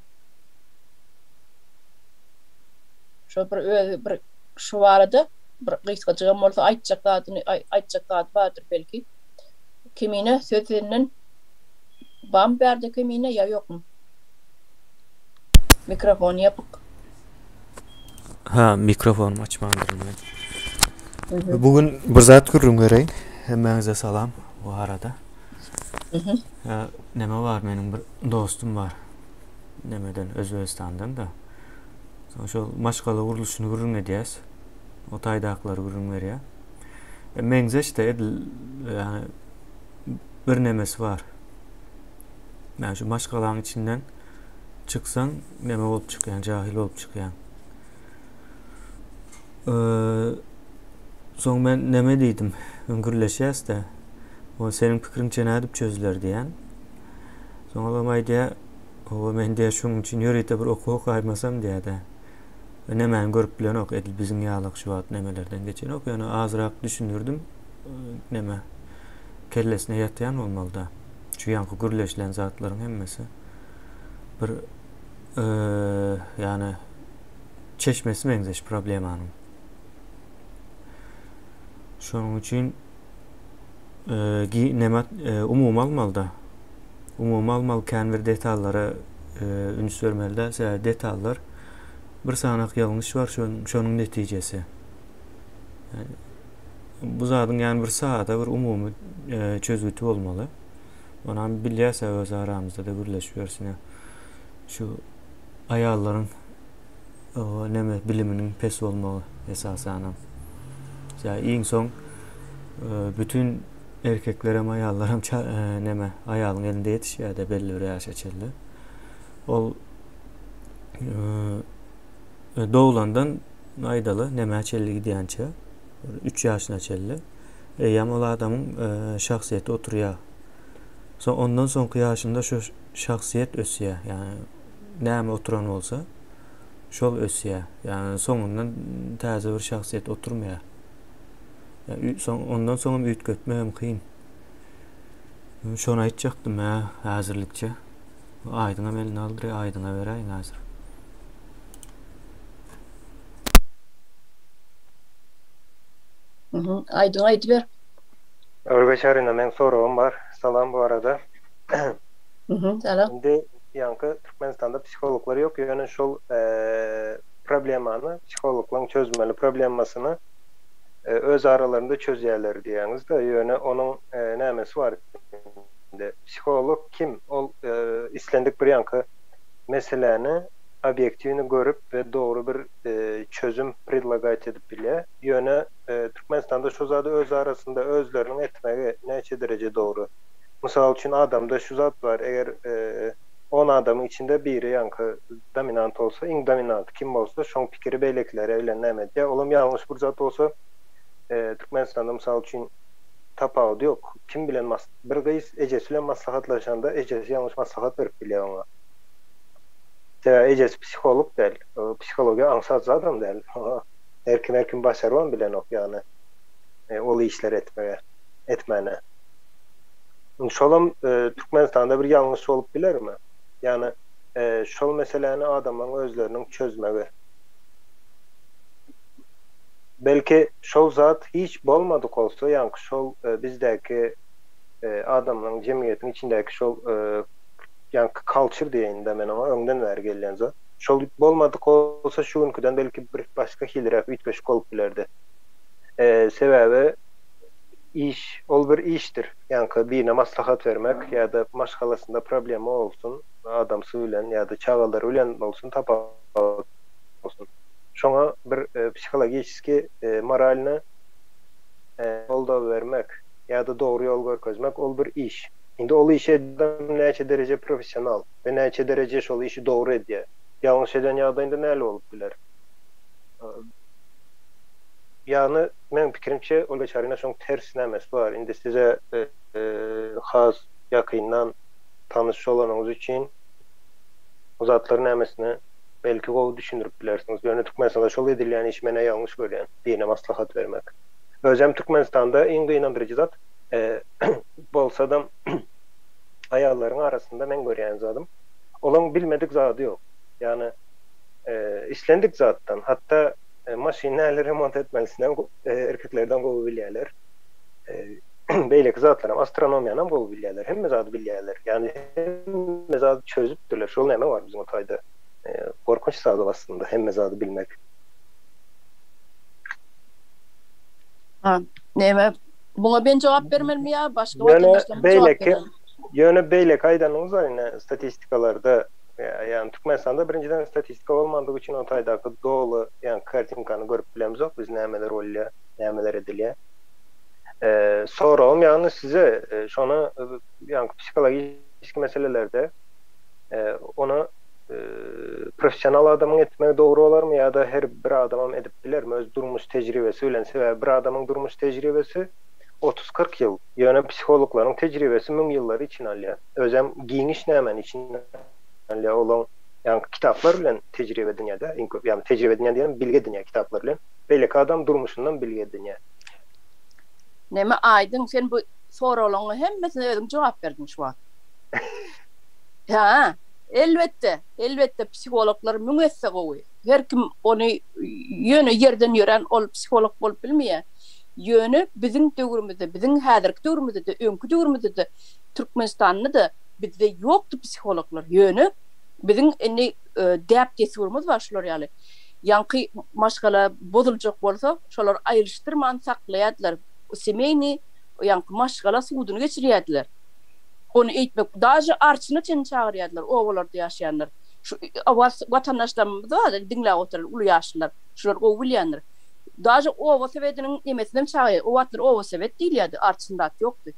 Şo bir özi bir şu barada bir gysgajygam bolsa aýtjak zadyny aýtjak zady bardyr belki. Kemine söz senden bamy bärde Kemine ýa ýokmy? Mikrofony ýapyk. Ha, mikrofonymy açmandyryn men. Bu gün bir zat gürrüň bereýin. Hemmäňize salam bu arada. Neme bar meniň bir dostum bar. Nemeden Özbegistandan da. Soň şol maşgala gurluşyny gürrüň edýäs. O taýdakylary gürrüň berýär. E, meňzeş-de edil ýagny bir nemesi bar. Ýagny şu maşgalaň içinden çyksaň neme bolup çykýaň, jahil bolup çykýaň. E, soň men neme diýdim? Gürleşýäs-de. O seniň pikiriňçe nädip çözüler diýýän. Soň olam aýdýar, Hawa, men diýýär, şunuň üçin ýörite bir okuw okaýmasam diýýär-de. Nemäni görüp bilenok, edil biziň ýalak şu wagt nemelerden geçenok, ýöne azrak düşündirdim, neme, kellesine ýatýan bolmaly-da. Şu ýaňky gürleşilen zatlaryň hemmesi bir, ýagny çeşmesi meňzeş problemanyň. Şonuň üçin neme umumy almaly-da. Umumy almaly kän bir detallara üns bermeli däl, sebäbi detallar bir sanak ýalňyş bar, şonuň netijesi. Bu zadyň ýany bir sada bir umumy çözgüti bolmaly. Onam bilýäs öz aramyzda-da gürleşip ýörsüne. Şu aýallaryň neme biliminiň pes bolmagy esasanam. Ýa iň soň bütün erkeklerem aýallaram neme aýalyň elinde ýetişýär-de belli bir ýaşa çenli. Ol doglandan aýdaly nämä çenli gidýänçä, 3 ýaşyna çenli eýýäm ol adamyň şahsyýeti oturýar. Soň ondan soňky ýaşynda şu şahsyýet ösýär. Ýagny näme oturan bolsa şol ösýär. Ýagny soňundan täze bir şahsyýet oturmaýar. Soň ondan soňam üýtgetme hem kyn. Şony aýtjakdym hä häzirlikçe. Aýdyňam elini aldyr, Aýdyňa beräýiň häzir. Mhm, Aýdyň aýdyber. Örgeç Arina meň soragym bar. Salam bu arada. Mhm, salam. Indi ýaňky Türkmenistanda psihologlar ýok, ýöne şol problemany psihologlaryň çözmeli problemasyny öz aralarynda çözýärler diýýäňiz-de, ýöne onuň nämesi bar indi? Psiholog kim? Ol islendik bir ýaňky meseläni obýektiwny görüp we dogry bir çözüm predlagать edip bilýär. Ýöne Türkmenistanda şo zady öz arasynda özleriniň etmegi näçe dereje dogry? Mysal üçin adamda şu zat bar, eger on adamyň içinde biri ýaňky dominant bolsa, iň dominanty kim bolsa, şoň pikiri beýlekilere bilen näme edýär, olam ýalňyş bir zat bolsa, Türkmenistanda mysal üçin tapawudy ýok, kim bilen bir gyz ejesi bilen maslahatlaşanda ejesi ýalňyş maslahat berip bilýär oňa. Sebäbi ejesi psiholog däl, psihologiýa aňsat zadam däl, her kim her kim başarybam bilenok ýagny ol işleri etmege, etmäne. Şolam Türkmenistanda bir ýalňyş bolup bilermi? Ýagny şol meseläni adamlaryň özleriniň çözmegi. Belki şol zat hiç bolmadyk bolsa, ýaňky şol bizdäki adamlaryň jemgyýetiň içindäki şol ýaňky culture diýeýin-de men oňa öňden bäri gelýän zat. Şol bolmadyk bolsa şu günküden belki bir başga hiliräk üýtgeşik bolup bilerdi. Sebäbi Iş, ol bir işdir. Ýaňky birine maslahat bermek ýa-da maşgalasynda problema bolsun, adamsy bilen ýa-da çagalary bilen bolsun tapawut bolsun. Şoňa bir psihologiçeski, moralny goldaw bermek ýa-da dogry ýol görkezmek ol bir iş. Indi ol işi edýän adam näçe dereje professional we näçe dereje şol işi dogry edýär. Ýalňyş eden ýagdaýynda näle bolup biler? Ýagny meň pikirimçe Olga Çarina şoň ters nämesi bar. Indi size has ýakyndan tanyş bolanyňyz üçin bu zatlar nämesine belki gowy düşündirip bilersiňiz. Ýöne Türkmenistanda şol edilýän işi menä ýalňyş görýän. Birine maslahat bermek. Özem Türkmenistanda iň gynandyryjy zat bolsadam aýallaryň arasynda meň görýän zadym olaň bilmedik zady ýok. Ýagny islendik zatdan hatda Maşyny nähili remont etmelisinem erkeklerden gowy bilýärler. Beýleki zatlaram, astronomiýanam gowy bilýärler. Hemme zady bilýärler. Ýagny hemme zady çözüpdirler. Şol näme bar biziň o taýda. Gorkunç zat ol aslynda hemme zady bilmek. Ha, näme? Muňa men jogap bermelimi ýa başga watandaşlarymyz jogap bermelimi? Ýöne beýleki aýdanyňyz bar ine statistikalarda Ýagny Türkmenistanda birinjiden statistika bolmandygy üçin o taýdaky doly ýagny kartinkany görüp bilemzok biz nämeler bolýar, nämeler edilýär. Soragym ýagny size şony ýagny psihologiki meselelerde ony professional adamyň etmegi dogry bolarmy ýa-da her bir adamam edip bilermi öz durmuş tejribesi bilen sebäbi bir adamyň durmuş tejribesi 30-40 ýyl ýöne psihologlaryň tejribesi müň ýyllary içine alýar. Özem giňiş nämäni içine alýar, olaň ýaňky kitaplar bilen tejribe edinýär-de, iň köp, ýagny tejribe edinýär diýenim bilgi edinýär kitaplar bilen. Beýleki adam durmuşyndan bilgi edinýär. Neme Aýdyň sen bu soraglaryň hemmesine özüň jogap berdiň şu wagt. Hä, elbetde, elbetde psihologlar müň esse gowy. Her kim ony ýöne ýerden ýörän ol psiholog bolup bilmeýär. Ýöne biziň döwrümizde, biziň häzirki döwrümizde-de, öňki döwrümizde-de Türkmenistanda-da bizde ýokdy psihologlar. Ýöne biziň indi däp-dessurymyz bar şular ýaly. Ýaňky maşgala bozuljak bolsa, şolar aýrylyşdyrman saklaýardylar. Semeýni, ýaňky maşgala suduny geçirýärdiler. Ony eýtmek, daže arçyna çenli çagyrýardylar obalarda ýaşaýanlar. Şu watandaşlarymyz bar, diňläp oturan uly ýaşlylar, şular gowy bilýändir. Daže oba sowetiniň nemesinem çagyrýar. O wagtlar oba sowet diýilýärdi, arçyn zat ýokdy.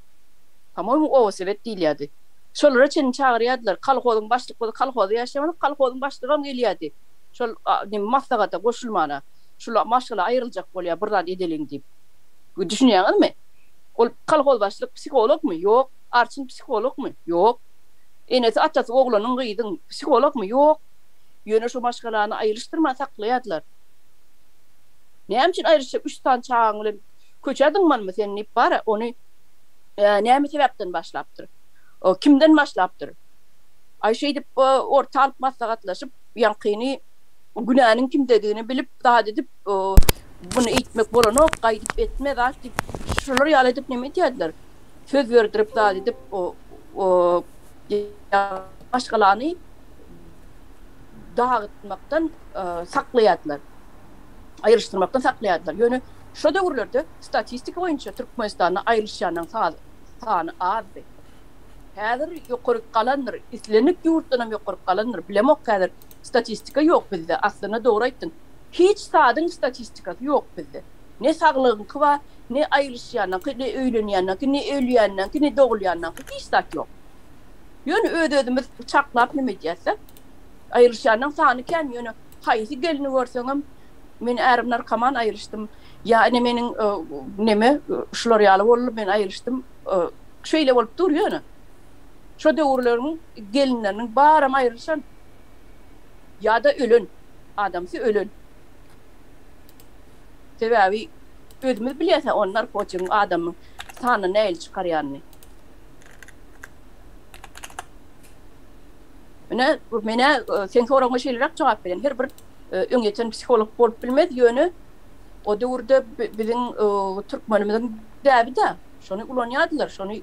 Pamoýmu oba sowet diýilýärdi. Şolara çenli çagyrýardylar. Kolhozyň başlyk bolsa kolhozda ýaşaýan bolsa kolhozyň başlygam gelýärdi. Şol neme maslahata goşulmana. Şul maşgala aýryljak bolýar bir zat edeliň diýip. Düşünýäňizmi? Ol kolhoz başlyk psihologmy? Ýok. Arçyn psihologmy? Ýok. Enesi atasy oglanyň gyzyň psihologmy? Ýok. Ýöne şo maşgalany aýrylyşdyrman saklaýardylar. Näme üçin aýrylyşjak üç sany çagaň bilen köçä zyňmalymy sen diýip bara ony näme sebäpden başlapdyr? Kimden başlapdyr? Aý şeýdip orta alyp maslahatlaşyp ýaňkyny günäniň kimdedigini bilip zat edip muny eýtmek bolanok gaýdyp etme zat diýip şular ýaly edip neme edýärdiler? Söz berdirip zat edip maşgalany dagytmakdan saklaýardylar. Aýrylyşdyrmakdan saklaýardylar. Ýöne şo döwürlerde statistika boýunça Türkmenistanda aýrylyşýanlaryň sany azdy. Häzir ýokaryk galandyr, islendik ýurtdanam ýokaryk galandyr, bilemok häzir statistika ýok bizde, aslynda dogry aýtdyň. Hiç zadyň statistikasy ýok bizde. Ne saglygyňky bar, ne aýrylyşýanyňky, ne öýlenýäniňki, ne ölýäniňki, ne dogulýanyňky, hiç zat ýok. Ýöne öz-özümiz çaklap neme edýäs-de. Aýrylyşýanyň sany kän, ýöne haýsy gelni görseňem, men ärim narkoman aýrylyşdym, ýa ine meniň neme şular ýaly boldy, men aýrylyşdym, şeýle bolup dur ýöne. Şo döwürleriň gelinleriniň baram aýrylyşan ýa-da ölen, adamsy ölen. Sebäbi özümiz bilýäs-ä ony narkotigiň adamyň sanyny nähili çykarýanyny. Ine, men-ä seň soragyňa şeýleräk jogap berýän. Her bir öňýeten psiholog bolup bilmez, ýöne o döwürde biziň türkmenimiziň däbi-dä, şony ulanýardylar, şony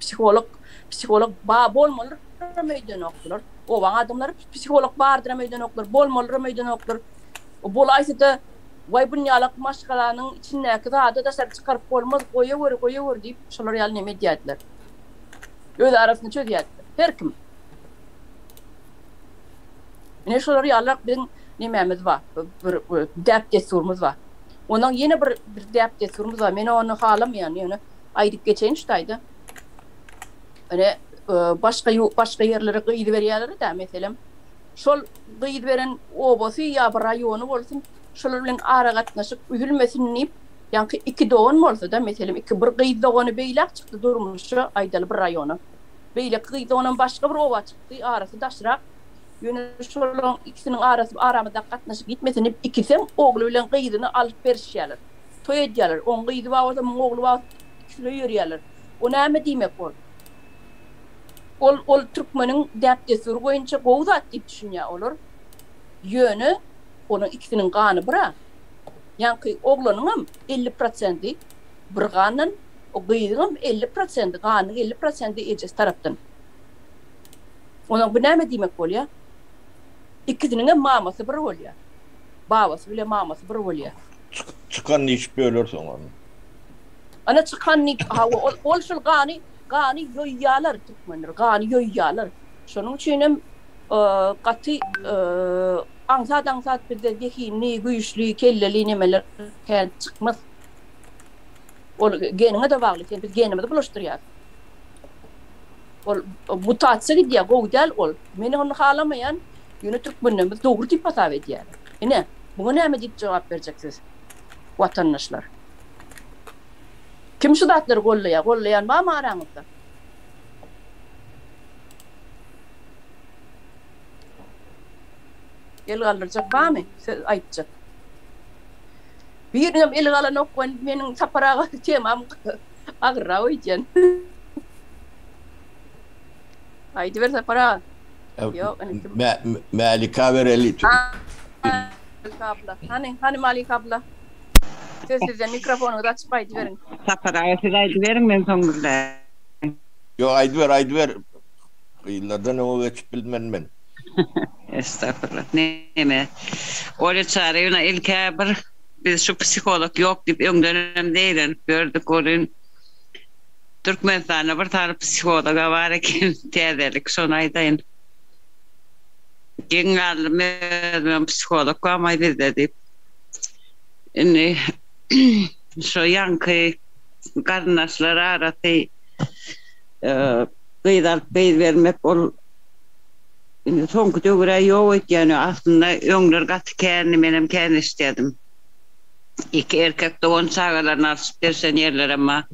psiholog, psiholog ba bolmalyram öýdenokdylar. Obaň adamlary psiholog bardyram öýdenoklar, bolmalyram öýdenoklar. Bolaýsa-da, waý bunýalak maşgalanyň içindäki zady daşary çykaryp bolmaz, goýaweri, goýaweri diýip, şolar ýaly neme edýärdiler. Öz arasynda çözýärdiler. Her kim. Ine şolar ýalyrak biziň nemämiz bar, bir däp-dessurymyz bar. Ondan ýene bir bir däp-dessurymyz bar. Men ony halamaýan, ýöne aýdyp geçeýin şu taýda. Ine, başga başga ýerlere gyz berýärler-dä, meselem, şol gyz beren obasy ýa bir raýony bolsun, şolar bilen aragatnaşyk üzülmesin diýip, ýaňky iki dogan bolsa-da, meselem, iki bir gyz dogany beýläk çykdy durmuşa, aýdaly bir raýona. Beýleki gyz doganam başga bir oba çykdy, arasy daşrak. Ýöne şolaryň ikisiniň arasy aramyzdaky gatnaşyk ýitmesin diýip, ikisem ogly bilen gyzyny alyp berişýärler. Toý edýärler. Oň gyzy bar bolsa, muň ogly bar bolsa, ikisini öýerýärler. O näme diýmek ol? Ol ol türkmeniň däp-dessury boýunça gowy zat diýip düşünýär olar. Ýöne onuň ikisiniň gany bir-ä. Ýaňky oglanyňam 50 prosendi bir gandan, o gyzyňam 50 prosendi, ganynyň 50 prosendi ejesi tarapdan. Onuň bu näme diýmek bolýar? Ikisiniňem mamasy bir bolýar. Babasy bile mamasy bir bolýar. Çykan diýşip bölersiň ony. Ana çykan diýip, hawa ol ol şol gany gany ýoýýarlar türkmenler, gany ýoýýarlar. Şonuň üçin hem gaty aňsat-aňsat bizde zehinli, güýçli, kelleli nemeler kän çykmaz. Ol geniňe-de bagly, sen biz genimizi bulaşdyrýarys. Ol mutasiýa gidýär, gowy däl ol. Men ony halamaýan, ýöne türkmenlerimiz dogry diýip hasap edýär. Ine, muňa näme diýip jogap berjek siz, watandaşlar? Kim şu zatlary gollaýar? Gollaýan barmy araňyzda? El galdyrjak barmy? Söz aýtjak. Biriniňem eli galanok, meniň Sapar aga temam agyrrak öýdýän. Aýdyber Sapar aga. Ýok, indi kim? Mälika bereli. Malika abla. Hany, hany Malika abla. Söz sizde, mikrofonyňyzy açyp aýdyberiň. Sapar aga siz aýdyberiň, men soň gürlärin. Ýok, aýdyber, aýdyber. Gyzlardan öňe geçip bilmen men. Estagfurullah. Neme? Olýa Çaryýewna ilk-ä bir biz şu psiholog ýok diýip öňdenem zeýrenip ýördük welin Türkmenistanda bir sany psihologa bar eken täzelik şony aýdaýyn. Geň galdym özümem psiholog barmaý bizde diýip. Indi şo ýaňky garyndaşlar arasy gyz alyp gyz bermek ol indi soňky döwür-ä ýok öýtýän aslynda öňler gaty kändi menem kän eşidýärdim. Iki erkek dogan çagalaryny alşyp berşen ýerlerem bar.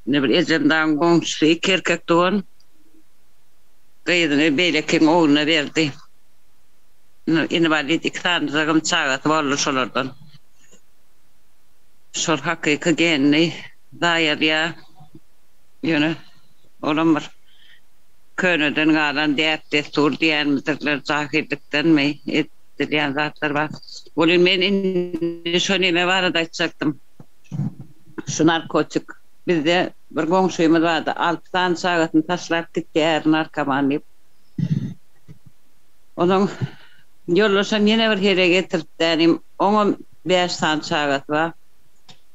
Indi bir ejem dagyň goňşusy iki erkek dogan gyzyny beýlekiň ogluna berdi. Inwalid iki sanyjagam çagasy boldy şolardan. Şol hakyky genini zaýalýar. Ýöne olam bir köneden galan däp-dessur diýenmidirler, jahyllikdenmi edilýän zatlar bar. Welin men indi şo neme barada aýtjakdym. Şu narkotik. Bizde bir goňşymyz bardy, alty sany çagasyny taşlap gitdi äri narkoman diýip. Onuň ýoldaşam ýene bir heleý getiripdi änim, oňam bäş sany çagasy bar.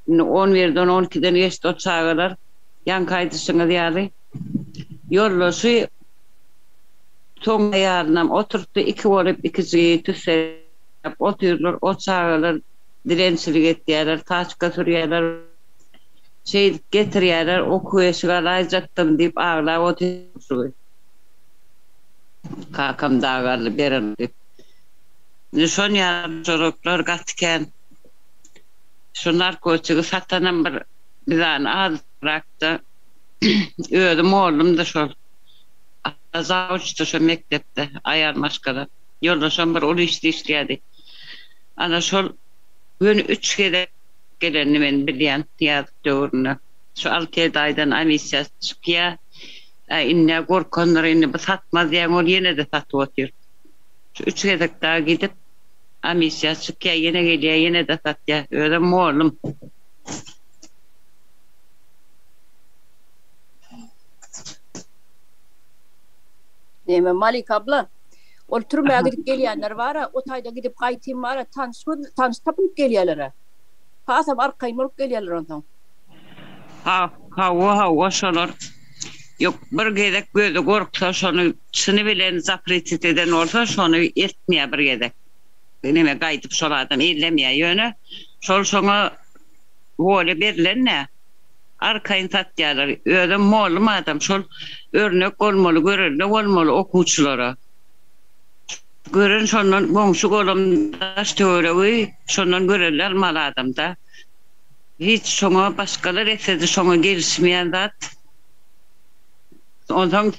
Indi on birden, on ikiden geçdi o çagalar. Ýaňky aýdyşyňyz ýaly, ýoldaşy soň aýalynam oturtdy, iki bolup ikijigi tüsseläp otyrlar. O çagalar. Dilençilik etýärler, taçka sürýärler. Şeýdip getirýärler, okuw eşik alaýjakdym diýip aglap otyr. Kakam dagy aldy beren diýip. Indi şon ýaly hojalyklar gaty kän. Şu narkotigi satanam bir bizany azrakda özi mollumdy şol. Zawuçdy şo mekdepde aýal maşgala. Ýoldaşam bir uly işde işleýärdi. Ana şol göni üç gezek gelenini men bilýän Nyýazow döwründe. Şu alty-ýedi aýdan amissiýa çykýa. Äý indi-ä gorkandyr indi bu satmaz diýýäň ol ýene-de satyp otyr. Şu üç gezek dagy gidip amissiýa çykýa ýene gelýä ýene-de satýa. Özem mollum. Neme Malika abla ol türmä gidip gelýänler bara o taýda gidip gaýtym bara tanyş göz tanyş tapynyp gelýälera. Hasam arkaýyn bolup gelýäler onsoň. Ha hawa hawa şolar ýok bir gezek gözi gorksa şony çyny bilen zapretit eden bolsa şony etmeýär bir gezek neme gaýdyp şol adam ellemeýär ýöne şol şoňa wolýa berlende arkaýyn satýarlar özem mollum adam şol örnek bolmaly görelde bolmaly okuwçylara gören şondan goňşy golam daş töweregi şondan görelde almaly adamda. Hiç şoňa başgalar etsedi şoňa gelişmeýän zat. Onsoň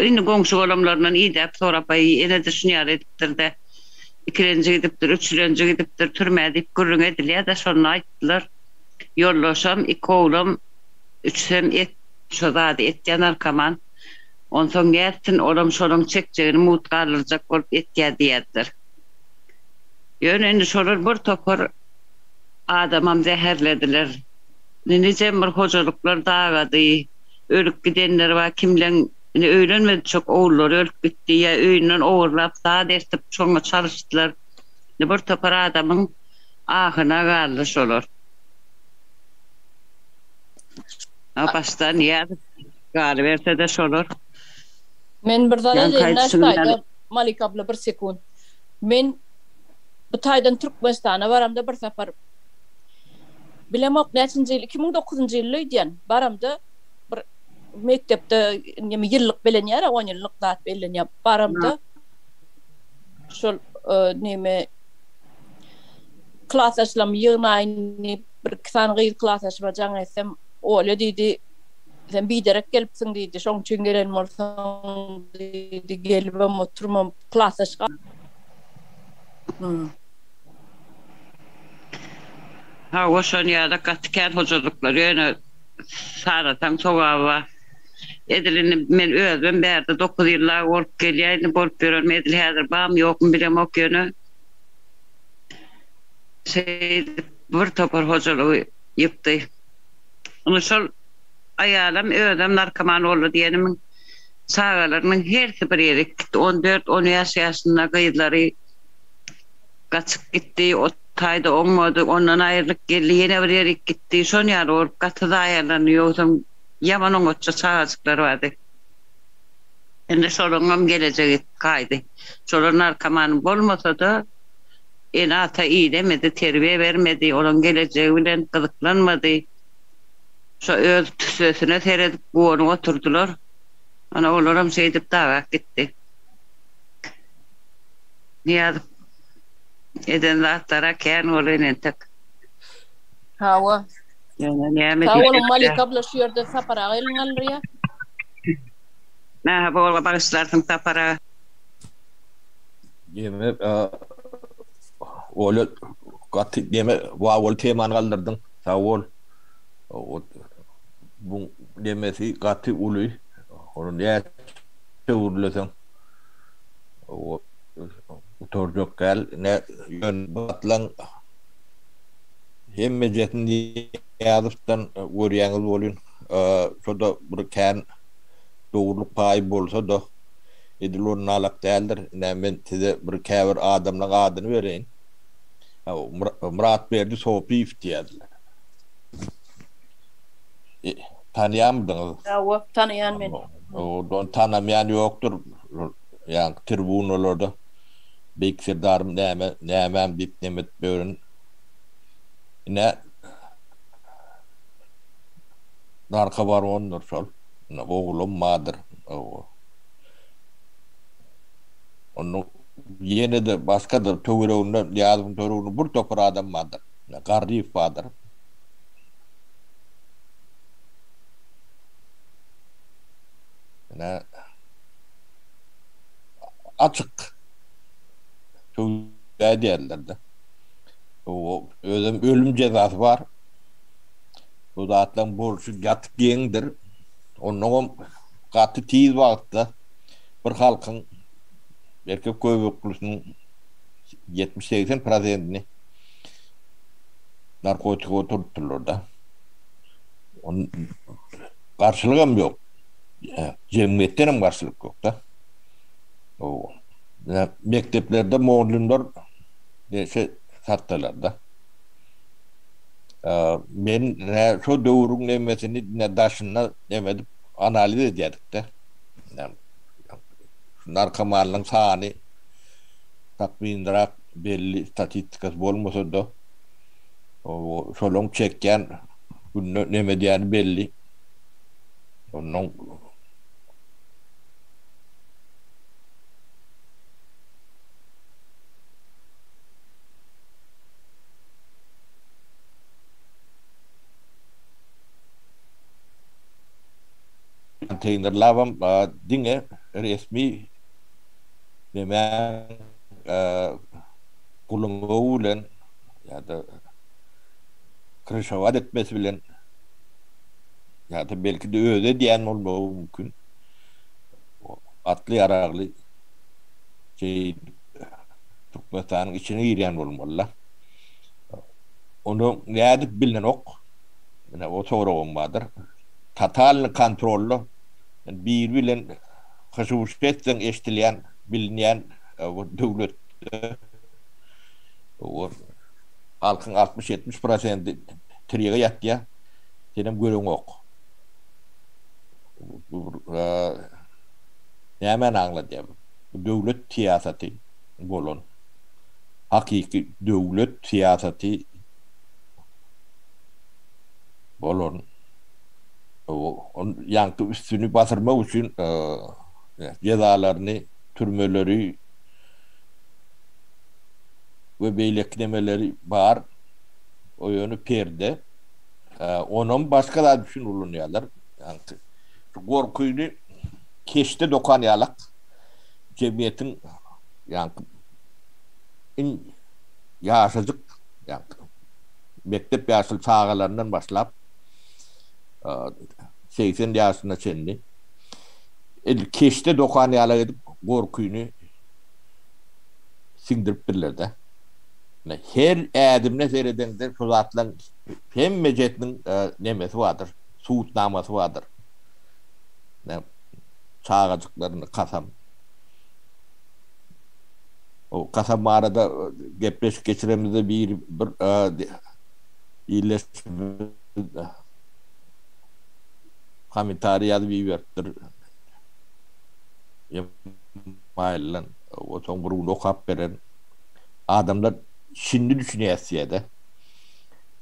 indi goňşy-golamlaryndan idäp sorap aý ene-de şuny ýaly edipdir-de, ikilenji gidipdir, üçülenji gidipdir türmä diýip gürrüň edilýär-de şonda aýtdylar. Ýoldaşam, iki oglam, üçüsem et şo zady etýän narkoman. Onsoň nätsin olam şolaň çekjegini mugt galdyrjak bolup etýär diýýärdiler. Ýöne indi şolar bir topar Adamam zäherlediler. Indi nijem bir hojalyklar dagady. Ölüp gidenler bar, kimleň indi öýlenmediçek ogullary ölüp gitdi ýa öýünden ogurlap zat eltip şoňa çalyşdylar. Indi bir topar adamyň ahyna galdy şolar. A başda Nyýazow galyberse-de şolar. Men bir zat aýdaýyn şu taýda Malika abla bir sekunt. Men Bu taýdan Türkmenistana baramda bir sapar bilemok näçinji ýyl 2009-njy ýylda öýdýän baramda bir mekdepde neme ýyllyk belenýär-ä on ýyllyk zat bellenýär. Baramda şol neme klasdaşlarymy ýygnaýyn diýip bir iki sany gyz klasdaşyma jaň etsem, Olýa diýdi, sen biderek gelipsiň diýdi, şoň üçin gelen bolsaň diýdi, gelibem oturmam klasdaş Hawa şon ýaly gaty kän hojalyklar ýöne sanasaň sogaby bar. Edil indi men özümem bärde dokuz ýyllap bolup gelýän indi bolup ýörenim edil häzir barmy ýokmy bilemok ýöne şeýdip bir topar hojalygy ýykdy. Indi şol aýalam özem narkoman boldy diýenimiň Çagalarynyň hersi bir ýere gitdi. On dört, on bäş ýaşynda gyzlary gaçyp gitdi. O taýda oňmady. Ondan aýrylyp geldi. Ýene bir ýerik gitdi. Şon ýaly bolup gaty zaýalandy. Ýogsam ýaman oňatja çagajyklary bardy. Indi şolaryňam gelejegi gaýdy. Şolar narkoman bolmasa-da, ene-ata idemedi, terbiýe bermedi, olaryň gelejegi bilen gyzyklanmady. Şo öz tüssesine seredip guwanyp oturdylar. Ana olaram şeýdip dagap gitdi. Nyýazow eden zatlara kän bolýan entek. Hawa. Ýöne näme Sag boluň diýjek-dä. Malika abla şu ýerde Sapar aga elini galdyrýar. Nähä bolga bagyşlarsyň Sapar aga. Neme Olya gaty neme wawwaly temany galdyrdyň. Sag bol. Bu nemesi gaty uly. Ony näçe gürleseň gutarjak däl. Ýöne bu zatlaň hemmejesini Nyýazowdan görýäňiz welin, şo-da bir kän dogrulyk paýy bolsa-da, edil onalak däldir. Ine, men size bir käbir adamlaň adyny bereýin. Myratberdi Sopyýew diýýärdiler. Tanýarmydyňyz? Hawa, tanaýan men. Ony tanamaýan ýokdur. Ýaňky tribunalarda Beýik Serdarym näme, nämäm diýip neme edip ýören. Ine narkobarondyr şol. Ine ogulam bardyr. Onuň ýene-de başga-da töwereginde, Nyýazowyň töwereginde bir topar adam bardyr. Ine Garryýew bardyr. Ine açyk söwda edýärler-de. Özem ölüm jezasy bar. Bu zatlaryň bolşy gaty geňdir. Onnoňam gaty tiz wagtda bir halkyň erkek göbeklisiniň 70-80 prosentini narkotika oturtdylar-da. Garşylygam ýok. Jemgyýetden hem garşylyk ýok-da. Mekdeplerde mugallymlar neşe satdylar-da. Men şo döwrüň nemesini daşynda neme edip analiz edýärdik-de. Narkomanlaryň sany takmynrak belli statistikasy bolmasa-da, şolaryň çekýän günde neme edýäni belli. Ondan Konteýnerlabam diňe resmi nemäň gulamagy bilen ýa-da kryşowat etmesi bilen ýa-da belki-de özi edýän bolmagy mümkin. Atly-ýaragly şeýdip Türkmenistanyň içine girýän bolmaly-da. Ony nädip bilinenok. Ine o soragym bardyr. Totalny kontrolda biri bilen hyşy-wyşy etseň eşdilýän, bilinýän bir döwletde halkyň 60-70 prosendi tirýege ýatýar, senem göreňok. Bu bir nämäni aňladýar bu? Bu döwlet syýasaty bolan, hakyky döwlet syýasaty bolan ýaňky üstüni basyrmak üçin jezalaryny, türmeleri we beýleki nemeleri bar. O ýöne perde. Onam başga zat üçin ulanýarlar. Ýaňky gorkyny keşde dokan ýalak jemgyýetiň ýaňky iň ýaşajyk ýaňky mekdep ýaşly çagalaryndan başlap 80 ýaşyna çenli edil keşde dokan ýalak edip gorkyny siňdiripdirler-de. Her ädimine seredeňde şu zatlaryň hemmejesiniň nemesi bardyr, subutnamasy bardyr. Çagajyklaryny kasam. O kasam barada gepleşik geçiremizde bir bir ildeşimiz kommentariý ýazyp iberipdir. Emailden. Otaň bir gün okap beren. Adamlar şindi düşünýär diýýär-de.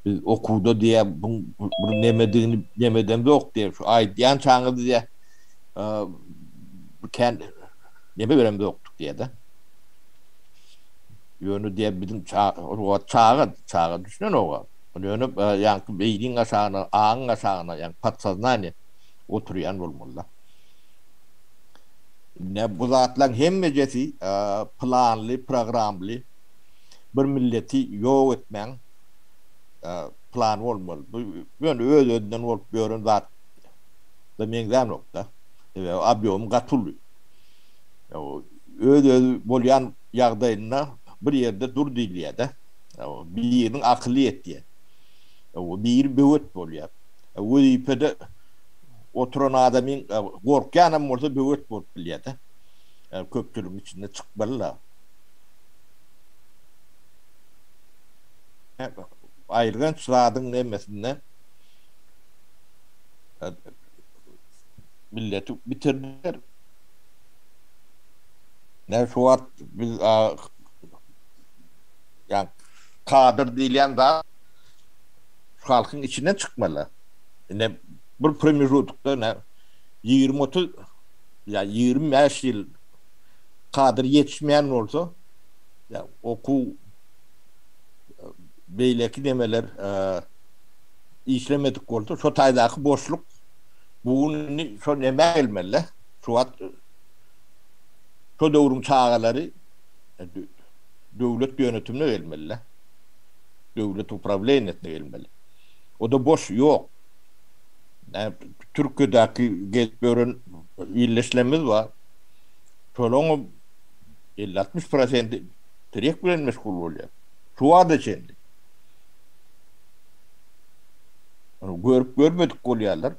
Biz okuwda diýýär, bu bir nemedigini nemedemzok diýýär. Şu aýdýan çaňyz diýýär. Kän neme beremzokdyk diýýär-de. Ýöne diýýär biziň çaga, çaga, çaga düşünenok. Ýöne ýaňky beýniň aşagyna, aňyň aşagyna, ýaňky podsoznaniýe oturýan bolmaly-da. Ine bu zatlaryň hemmejesi planly, programly bir milleti ýok etmäň plany bolmaly. Bu ýöne öz-özünden bolup ýören zat da meňzänok-da. Sebäbi obýomy gaty uly. Öz-özi bolýan ýagdaýynda bir ýerde dur diýilýär-de. Biriniň akyly ýetýär. Biri böwet bolýar. Wezipede oturan adamyň gorkýanam bolsa böwet bolup bilýär-de. Köpçüligiň içinde çykmaly-da. Aýylganç zadyň nemesinde milleti bitirdiler. Näme şu wagt biz ýa kadr diýilýän zat. Halkyň içinden çykmaly. Ine bir promejutokda ine 20-30 ýa 25 ýyl kadr ýetişmeýän bolsa, ýa okuw beýleki nemeler işlemedik bolsa, şo taýdaky boşluk bu gün indi şo nämä gelmeli-de? Şu wagt şo döwrüň çagalary döwlet ýönetimine gelmeli-de. Döwlet uprawleniýesine gelmeli. O-da boş, ýok. Türkiýedäki gezip ýören ildeşlerimiz bar. Şolaryňam 50-60 prosenti tirýek bilen meşgul bolýar. Şu wagta çenli. Ony görüp görmedik bolýarlar.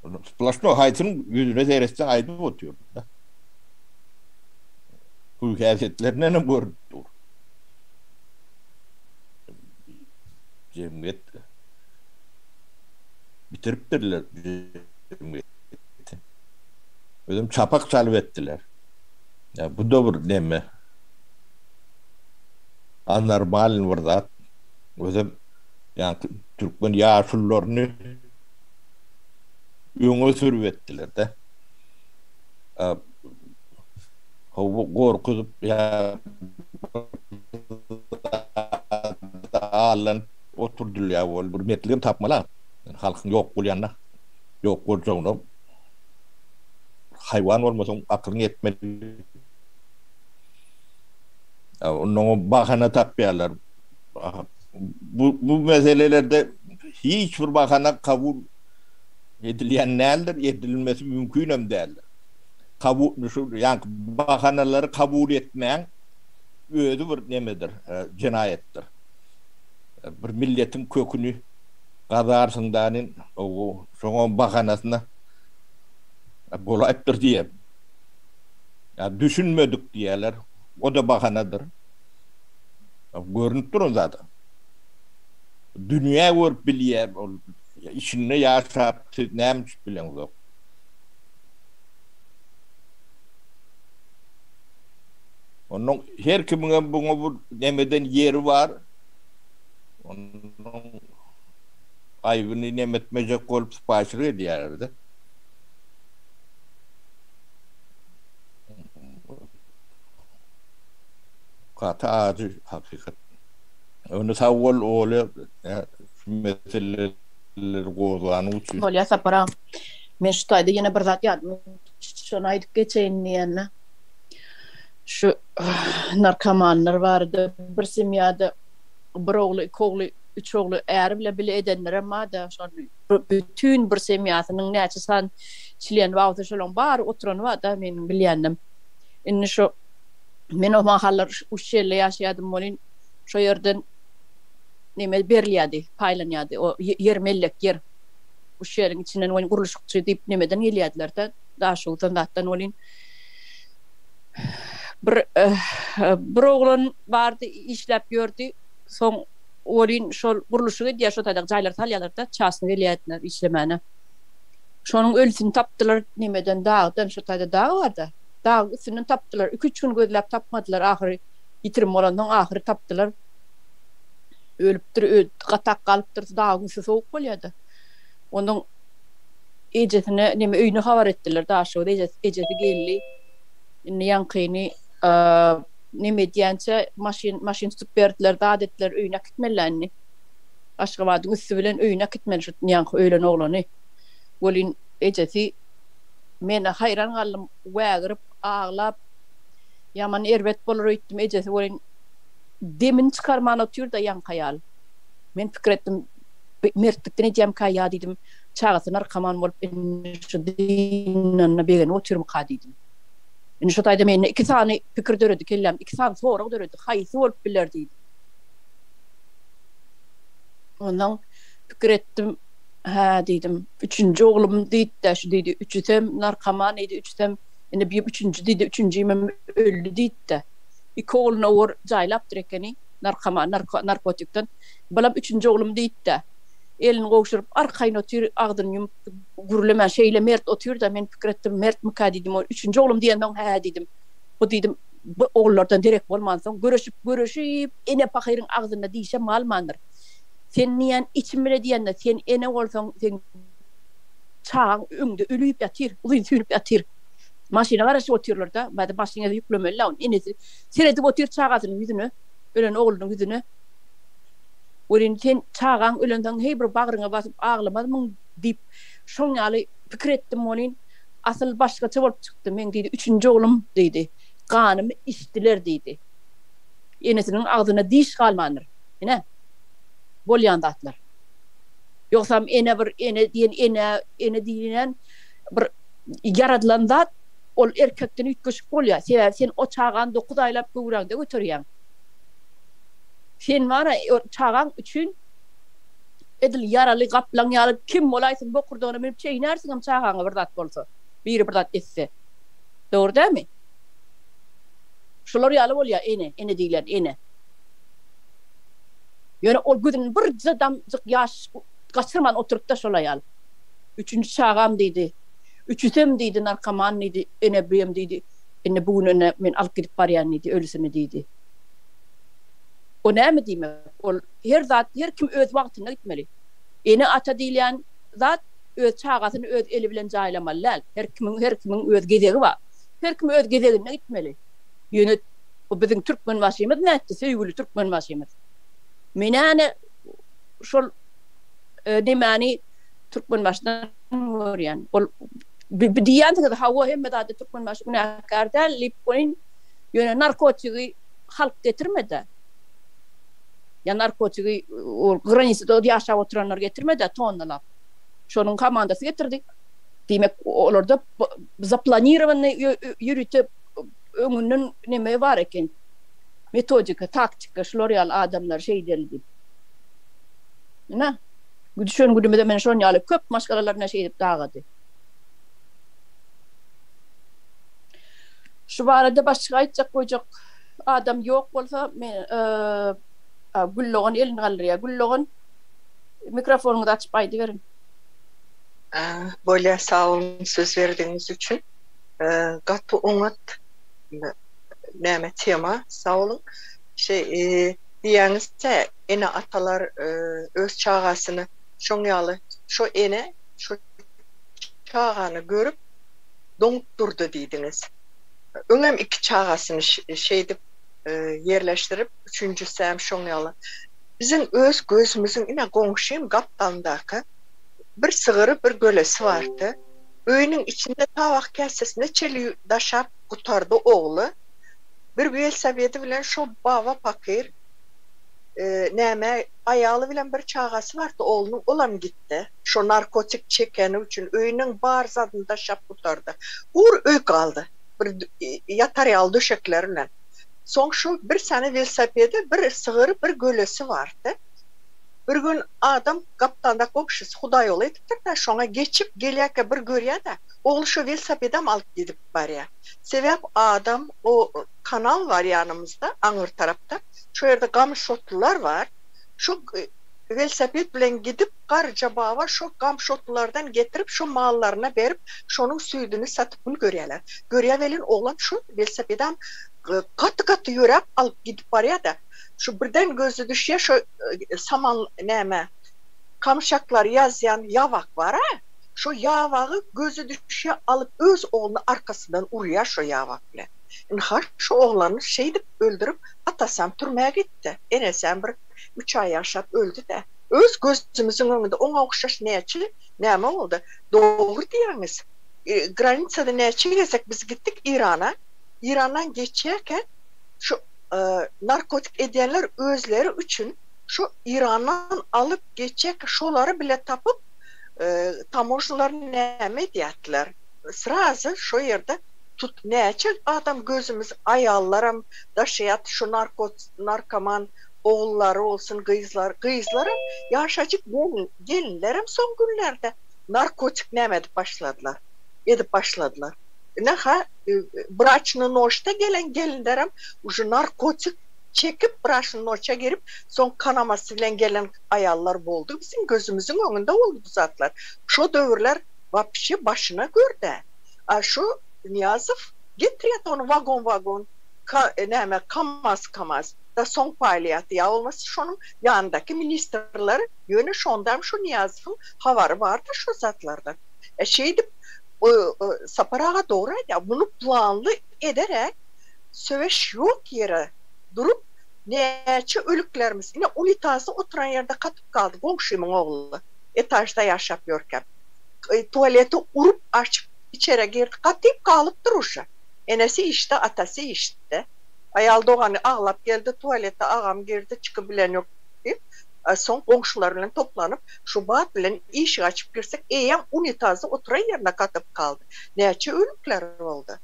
Splaşnoý haýsynyň ýüzüne seretseň aýdyp otyr. Hüý-häsiýetlerinden hem görünip dur. Jemgyýet bitiripdirler jemgyýeti. Özem çapak çalyp etdiler. Ýa bu-da bir neme. Anormalny bir zat. Özem ýaňky türkmen ýaşulularyny öňe sürüp etdiler-de. Hawa gorkuzyp ýa allanyp oturdylýar ol bir mertligem tapmaly-a. Halkyň ýok bolýanyna, ýok boljagyna haýwan bolmasaň akylyň ýetmeli. Onnoňam bahana tapýarlar. Bu bu meselelerde hiç bir bahana kabul edilýän däldir, edilmesi mümkinem däldir. Kabul şu ýaňky bahanalary kabul etmäň özi bir nemedir, jenaýatdyr. Bir milletiň köküni gazarsyň danin, şoňam bahanasyna bolaýypdyr diýen. Ýa düşünmedik diýýärler, o-da bahanadyr. Görnüp duran zat. Dünýä görüp bilýär ol içinde ýaşap siz näme üçin bileňzok. Onuň her kimiňem buňa bir nemeden ýeri bar. Onuň aýbyny nemetmejek bolup sypaýyçylyk edýärler-de. Gaty ajy hakykat. Onda sag bol Olya şu meseleleri gozganyň üçin. Bolýa Sapar aga. Men şu taýda ýene bir zat ýadyma düşdi şony aýdyp geçeýin diýende. Şu narkomanlar barada bir semýada bir ogly, iki ogly, üç ogly äri bile bile edenlerem barda şony bütin bir semýasynyň näçe san çleni bar bolsa şolaň bary oturany barda meniň bilýändim. Indi şu Men o mahallar Uşşelde ýaşaýardym welin, şo ýerden neme berilýärdi, paýlanýardy. O ýer mellek ýer. Uşşeliň içinden welin gurluşykçy diýip nemeden gelýärdiler-de, Daşoguzdan zatdan welin. Bir bir oglan bardy, işläp ýördi. Soň welin şol gurluşyk edýär, şo taýdaky jaýlary salýarlar-da, çasny gelýärdiler işlemäne. Şonuň ölüsini tapdylar nemeden, dagdan, şo taýda dag bar-da. Dagyň üstünden tapdylar. Iki-üç gün gözläp tapmadylar. Ahyry ýitirim bolansoň ahyry tapdylar. Ölüpdir, gatak galypdyr. Dagyň üsti sowuk bolýar-da. Onuň ejesine neme öýüne habar etdiler. Daşoguz ejesi, ejesi geldi. Indi ýaňkyny neme edýänçä maşyn maşyn tutup berdiler, zat etdiler, öýüne äkitmeli indi. Aşgabadyň üsti bilen öýüne äkitmeli şu ýaňky ölen oglany. Welin ejesi Men-ä haýran galdym, wägirip, aglap, ýaman erbet bolar öýtdüm, ejesi welin demini çykarman otyr-da ýaňky aýal. Men pikir etdim, mertlikden edýämikä ýa diýdim, çagasy narkoman bolup indi şu dynanyna begenip otyrmyka diýdim. Indi şo taýda mende iki sany pikir döredi kellämde, iki sany sorag döredi, haýsy bolup biler diýdim. Onsoň pikir etdim, Hä, diýdim. Üçünji oglum diýdi-dä şu diýdi. Üçüsem narkoman diýdi, üçüsem indi bir üçünji diýdi, üçünjimem öldi diýdi-dä. Iki ogluny owar jaýlapdyr ekeni, narkoman, narkotikden. Balam üçünji oglum diýdi-dä. Elini gowşuryp arkaýyn otyr, agzyny ýumup gürlemän şeýle mert otyr-da, men pikir etdim, mertmikä diýdim, ol üçünji oglum diýensoň hä diýdim. Bu diýdim, bu ogullardan derek bolmansoň, göreşip, göreşip, ene pahyryň agzynda dişem galmandyr. Sen diýýän içim bile diýende sen ene bolsaň seň çagaň öňde ölüp ýatyr, uzyn süýnüp ýatyr. Maşyna garaşyp otyrlar-da, bäde maşyna ýüklemeli-dä ony. Enesi seredip otyr çagasynyň ýüzüne, ölen oglunyň ýüzüne. Welin sen çagaň ölensoň heý bir bagryňa basyp aglamazmyň diýip şoň ýaly pikir etdim welin asyl başgaça bolup çykdy. Meň diýdi üçünji oglum diýdi. Ganymy içdiler diýdi. Enesiniň agzynda diş galmandyr. Ine, bolýan zatlar. Ýogsam ene bir ene diýen ene, ene diýlen bir ýaradylan zat, ol erkekden üýtgeşik bolýar. Sebäbi sen o çagany dokuz aýlap göwräňde göterýäň. Sen bar-a çagaň üçin edil ýaraly gaplaň ýaly kim bolaýsyn bokurdagyna münüp çeýnärsiňem çagaňa bir zat bolsa, biri bir zat etse. Dogry dälmi? Şular ýaly bolýar ene, ene diýlen ene. Ýöne ol gözünden birje damjyk ýaş gaçyrman oturypda şol aýal. Üçünji çagam diýdi. Üçüsem diýdi narkoman diýdi, ene biem diýdi. Indi bu gün ene men alyp gidip barýan diýdi, ölüsini diýdi. O näme diýmek? Ol her zat, her kim öz wagtynda gitmeli. Ene-ata diýilýän zat öz çagasyny öz eli bilen jaýlamaly däl. Her kimiň, her kimiň öz gezegi bar. Her kim öz gezeginde gitmeli. Ýöne bu biziň Türkmenbaşymyz nätdi, söýgüli Türkmenbaşymyz? Men-ä şol nemäni Türkmenbaşydan görýän. Ol diýýänsiňiz, hawa hemme zada Türkmenbaşy günäkär däl diýip goýun. Ýöne narkotigi halk getirmedi. Ýa narkotigi ol granisada ýaşap oturanlar getirmedi tonnalap. Şonuň komandasy getirdi. Diýmek, olarda zaplanirowanyý ýörite öňünden neme bar eken. Metodika, taktika, şular ýaly adamlar şeýdeli diýip. Ine, düşen günümize men şon ýaly köp maşgalalar ine şeýdip dagady. Şu barada başga aýtjak goýjak adam ýok bolsa, men Güldogan elini galdyrýar. Güldogan, mikrofonyňyzy açyp aýdyberiň. Bolýa sag boluň söz berdigiňiz üçin. Gaty oňat näme tema sag boluň. Şeý diýýäňizçe ene atalar öz çagasyny şoň ýaly şo ene şo çagany görüp doňup durdy diýdiňiz. Öňem iki çagasyny şeýdip ýerleşdirip üçünjisäm şoň ýaly. Biziň öz gözümiziň ine goňşym gapdalyndaky Bir sygyry, bir gölesi bardy. Öýüniň içinde tabak käsesine çenli daşap gutardy ogly. Bir welosipedi bilen şo baba pakyr näme aýaly bilen bir çagasy bardy oglunyň olam gitdi. Şo narkotik çekeni üçin öýüniň bar zadyny daşap gutardy. Gury öý galdy. Bir ýatar ýaly döşekleri bilen. Soň şo bir sany welosipedi, bir sygyry, bir gölesi bardy. Bir gün adam gapdalda goňşusy Hudaýoly edipdir-de, şoňa geçip gelýärkä bir görýär-de, ogly şo welosipedem alyp gidip barýar. Sebäp adam o kanal bar ýanymyzda, aňyr tarapda, şo ýerde gamyş otlular bar. Şo welosiped bilen gidip, Garja baba şo gamyş otlulardan getirip, şo mallaryna berip, şonuň süýdüni satyp pul görýärler. Görýär welin, oglan şo welosipedem gaty-gaty ýöräp alyp gidip barýar-da, Şu birden gözi düşýä şo saman näme kamşaklary ýazýan ýabak bar-a, şo ýabagy gözi düşýä alyp öz ogluny arkasyndan urýa şo ýabak bilen. Ynha şo oglany şeýdip öldürip atasam türmä gitdi, enesem bir üç aý ýaşap öldi-dä. Öz gözümiziň öňünde oňa ogşaş näçe näme boldy. Dogry diýýäňiz. Granisada näçe gezek biz gitdik Irana, Irandan geçýärkä şu narkotik edýänler özleri üçin şu Irandan alyp geçjek şolary bile tapyp tamožnylar näme edýärdiler srazy şo ýerde tut näçe adam gözümiz aýallaram daşaýat şu narkoman ogullary bolsun gyzlar gyzlaram ýaşajyk gelinlerem soň günlerde narkotik näme edip başladylar edip başladylar ine ha Braçny noçda gelen gelinlerem uje narkotik çekip braçny noça girip soň kanamasy bilen gelen aýallar boldy biziň gözümiziň öňünde boldy bu zatlar şo döwürler wapşe başyna gördä a şu Nyýazow getirýärdi ony wagon wagon näme kamaz kamaz. Da soň paýlaýardy. Ýa bolmasa şonuň ýanyndaky ministrler, ýöne şondam şu Nyýazowyň habary bardy şo zatlardan. E şeýdip Sapar aga dogry aýdýar, muny planly ederek söweş ýok ýere durup näçe ölüklerimiz ine unitazda oturan ýerde gatyp galdy goňşymyň ogly etažda ýaşap ýörkäm. Tualeti urup açyp içere girdi gatyp galypdyr uje. Enesi işde atasy işde. Aýal dogany aglap geldi, tualete agam girdi, çykyp bilenok diýip, soň goňşular bilen toplanyp, şu bat bilen işigi açyp girsek, eýýäm unitazda oturan ýerine gatyp galdy. Näçe ölükler boldy.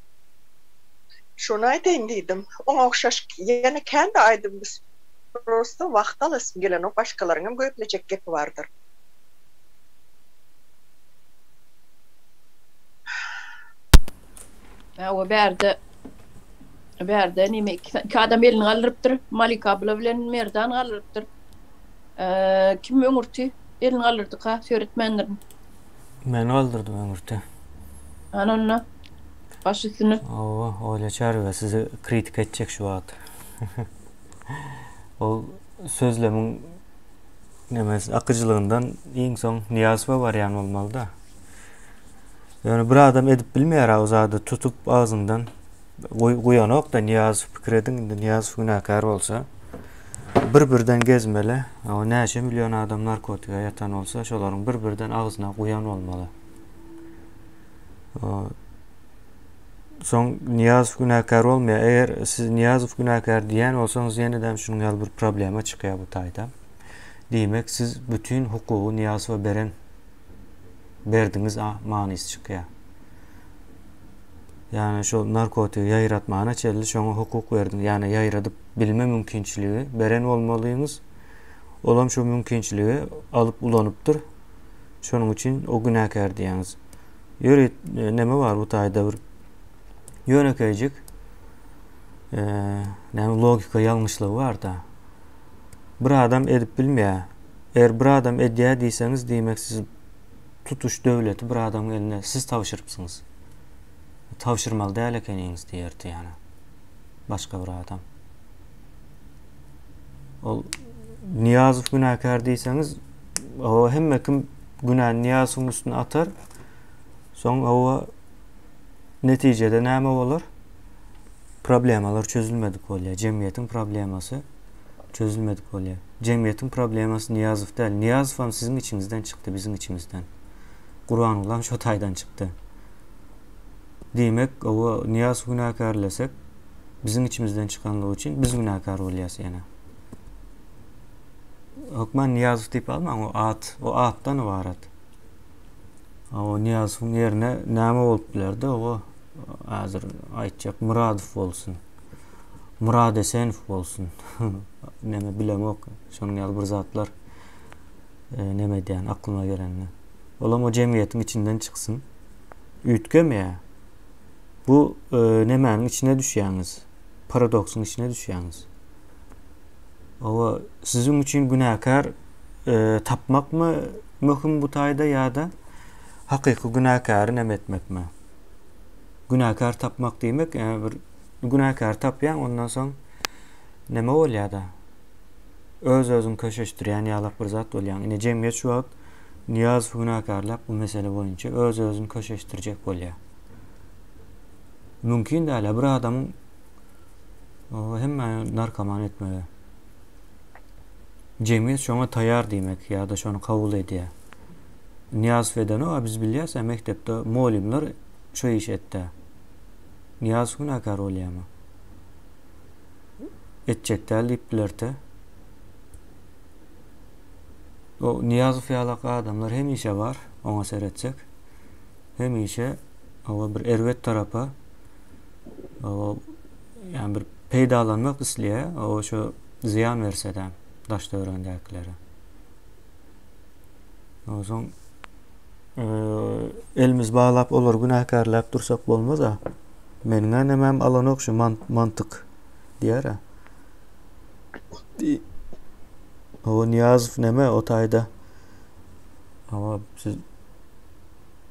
Şony aýdaýyn diýdim. Oňa ogşaş ýene kän-de aýdym prosto wagt alasym gelenok, başgalaryňam göplejek gepi bardyr. Hawa bärde bärde nime iki adam elini galdyrypdyr. Malika abla bilen Merdan galdyrypdyr. Kim öňürti elini galdyrdyka seretmändirin. Men galdyrdym öňürti. Ana onda baş üstüne. Hawa, Olýa Çaryýewa sizi kritika etjek şu wagt. Ol sözlemiň nemesi akyjylygyndan iň soň Nyýazowa barýan bolmaly-da. Ýöne bir adam edip bilmeýär o zady tutup agzyňdan guýanok-da Nyýazow pikir ediň indi Nyýazow günäkär bolsa bir-birden gezmeli. O näçe million adam narkotika ýatan bolsa şolaryň bir-birden agzyna guýan bolmaly. Soň Nyýazow günäkär bolmaýar. Eger siz Nyýazow günäkär diýen bolsaňyz ýene-de şunuň ýaly bir problema çykýar bu taýda. Diýmek siz bütin hukugy Nyýazowa beren berdiňiz a manysy çykýar. Ýagny şol narkotigi ýaýratmana çenli şoňa hukuk berdiň. Ýagny ýaýradyp bilme mümkinçiligi beren bolmalyňyz. Olam şo mümkinçiligi alyp ulanypdyr. Şonuň üçin o günäkär diýýäňiz. Ýöri neme bar bu taýda bir ýönekeýjik näme logika ýalňyşlygy bar-da. Bir adam edip bilmeýär. Eger bir adam edýär diýseňiz, diýmek siz tutuş döwleti bir adamyň eline siz tabşyrypsyňyz. Tabşyrmaly däl ekeniňiz diýerdi ýa başga bir adam. Ol Nyýazow günäkär diýseňiz, o hemme kim günäni Nyýazowyň üstüne atar. Soň o netijede näme bolar? Problemalar çözülmedik bolýar. Jemgyýetiň problemasy çözülmedik bolýar. Jemgyýetiň problemasy Nyýazow däl. Nyýazow hem siziň içiňizden çykdy, biziň içimizden. Gurbangulam şo taýdan çykdy. Diýmek, owa Nyýazow günäkärlesek, biziň içimizden çykanlygy üçin biz günäkär bolýas ýene. Hökman Nyýazow diýip almaň, o at, o atdan ybarat. O Nyýazowyň ýerine näme bolup bilerdi? O häzir aýtjak Myradow bolsun. Murad Esenow bolsun. Neme bilemok. Şonuň ýaly bir zatlar e, neme edýän aklyma gelende. Olam o jemgyýetiň içinden çyksyn. Üýtgemeýär. Bu e, nemäniň içine düşýäňiz? Paradoksyň içine düşýäňiz. Owa siziň üçin günäkär e, tapmakmy möhüm bu taýda ýa-da hakyky günäkäri neme etmekmi? Günäkär tapmak diýmek, ýa bir günäkäri tapýaň, ondan soň neme bolýar-da? Öz-özüňi köşeşdirýän ýalak bir zat bolýaň. Ine jemgyýet şu wagt Nyýazowy günäkärläp bu mesele boýunça öz-özüni köşeşdirjek bolýar. Mümkin däl-ä bir adamyň hemmäni narkoman etmegi. Jemgyýet şoňa taýýar diýmek ýa-da şony kabul edýär. Nyýazow edenok, a biz bilýäs-ä mekdepde mugallymlar şo işi etdä. Nyýazow günäkär bolýarmy? Etjek däl diýip bilerdi. O Nyýazow ýalak adamlar hemişe bar, oňa seretsek. Hemişe oba bir erbet tarapa o ýani bir peýdalanmak isleýär, o şo zyýan berse-de daş-töweregindäkilere. Onsoň elimiz baglap olary günäkärläp dursak bolmaz-a. Meniň-ä nemäm alanok şu mantyk diýer-ä. Hawa Nyýazow neme o taýda. Hawa siz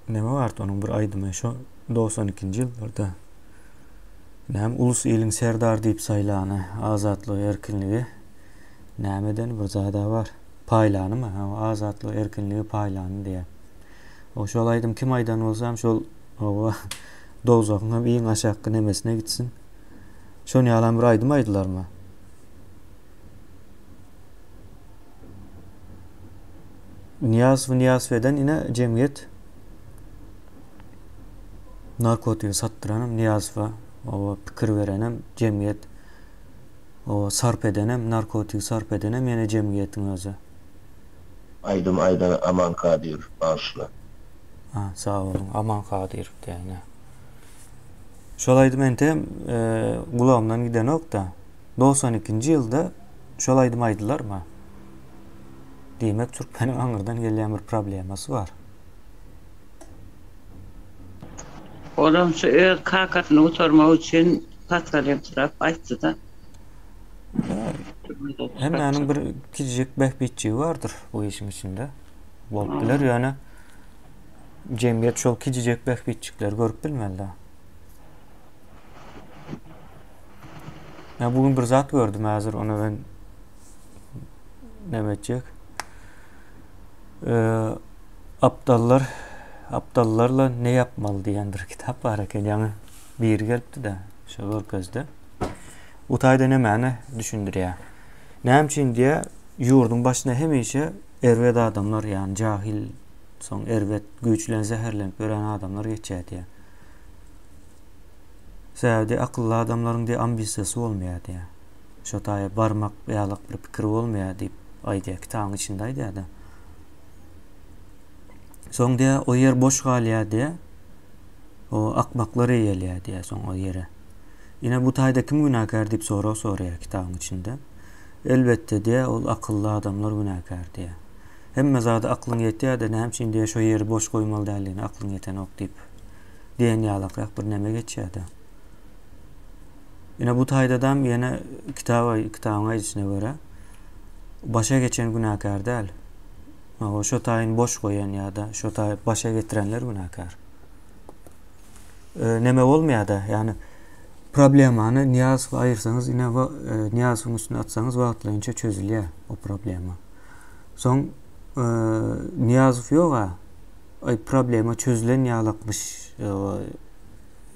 neme bardy onuň bir aýdymy şo 92-nji ýyllarda. Näme ulus iliň serdar diýip saýlany, azatlygy, erkinligi näme edeni bir zada bar. Paýlanymy? Hawa, azatlygy, erkinligi paýlany diýýär. O şol aýdym kim aýdan bolsa hem şol hawa dowzahyň hem iň aşakky nemesine gitsin. Şon ýalam bir aýdym aýdylarmy? Nyýazowy Nyýazow eden ine jemgyýet. Narkotigi satdyranam Nyýazowa, oba pikir berenem jemgyýet, oba sarp edenem, narkotigi sarp edenem ýene jemgyýetiň özi. Aýdym aýdany Aman Kadyrow bagyşla. Ha sag boluň Aman Kadyrow diýene. Şol aýdym entegem gulagymdan gidenokda. 92-nji ýylda şol aýdym aýdylarmy? Diýmek türkmeniň aňyrdan gelýän bir problemasy bar. Olam şu öz kakasyny gutarmak üçin patralymsyrap aýtdy-da. Hemmäniň bir kiçijik bähbitjigi bardyr bu işiň içinde. Bolup biler ýöne jemgyýet şol kiçijek bähbitjikleri görüp bilmeli. Ya bugün bir zat gördüm häzir ony ben näme etjek. Apdallar Apdallarla ne yapmaly diýen bir kitap bar eken. Ýaňy biri gelipdi-de, şo görkezdi. Bu taýda nämäni düşündirýär? Näme üçin diýýär, ýurduň başyna hemişe erbet adamlar, ýagny jahil, soň erbet güýç bilen zäherlenip ýören adamlar geçýär diýýär. Sebäbi diýýär, akylly adamlaryň diýýär ambisiýasy bolmaýar diýýär. Şo taýa barmak ýalak bir pikiri bolmaýar diýip aýdýar, kitabyň içinde aýdýar-da. Soň diýýär, o ýer boş galýar diýýär. O akmaklar eýeleýär diýýär soň o ýere. Ine bu taýda kim günäkär diýip sorag soraýar kitabyň içinde. Elbetde diýýär, ol akylly adamlar günäkär diýýär. Hemme zada aklyň ýetýär-de, näme üçin diýýär, şo ýeri boş goýmaly däldigine aklyň ýetenok diýip diýen ýalakrak bir neme geçýär-de. Ine bu taýdadam ýene kitaba kitabyň aýdyşyna görä başa geçen günäkär däl. O şo taýyn boş goýan ýa-da şo taý başa getirenler günäkär. E, neme bolmaýar-da, ýagny problemany Nyýazowa aýyrsaňyz, ine e, Nyýazowyň üstüne atsaňyz wagtlaýynça çözülýär o problema. Soň e, Nyýazow ýog-a, aý problema çözülen ýalakmyş. E,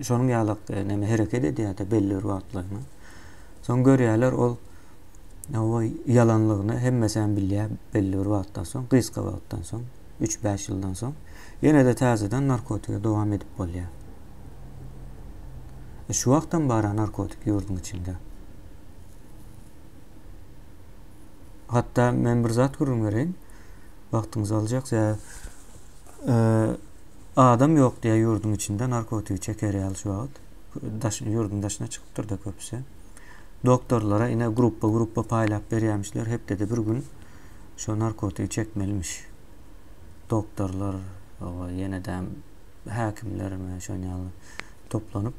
şonuň ýalak e, neme hereket edýär-de belli bir wagtlaryna. Soň görýärler ol o ýalanlygyny hemmesi hem bilýär belli bir wagtdan soň, gysga wagtdan soň, 3-5 ýyldan soň ýene-de täzeden narkotige dowam edip bolýar. E, şu wagtam bar narkotik ýurduň içinde. Hatda men bir zat gürrüň bereýin. Wagtyňyzy aljak. E, Adam ýok diýýär ýurduň içinde narkotigi çeker ýaly şu wagt. Daş ýurduň daşyna çykypdyr-da köpüsi. Doktorlara ine gruppa gruppa paýlap berýärmişler hepdede bir gün şo narkotigi çekmelimiş. Doktorlar ýene-de häkimlermi şon ýaly toplanyp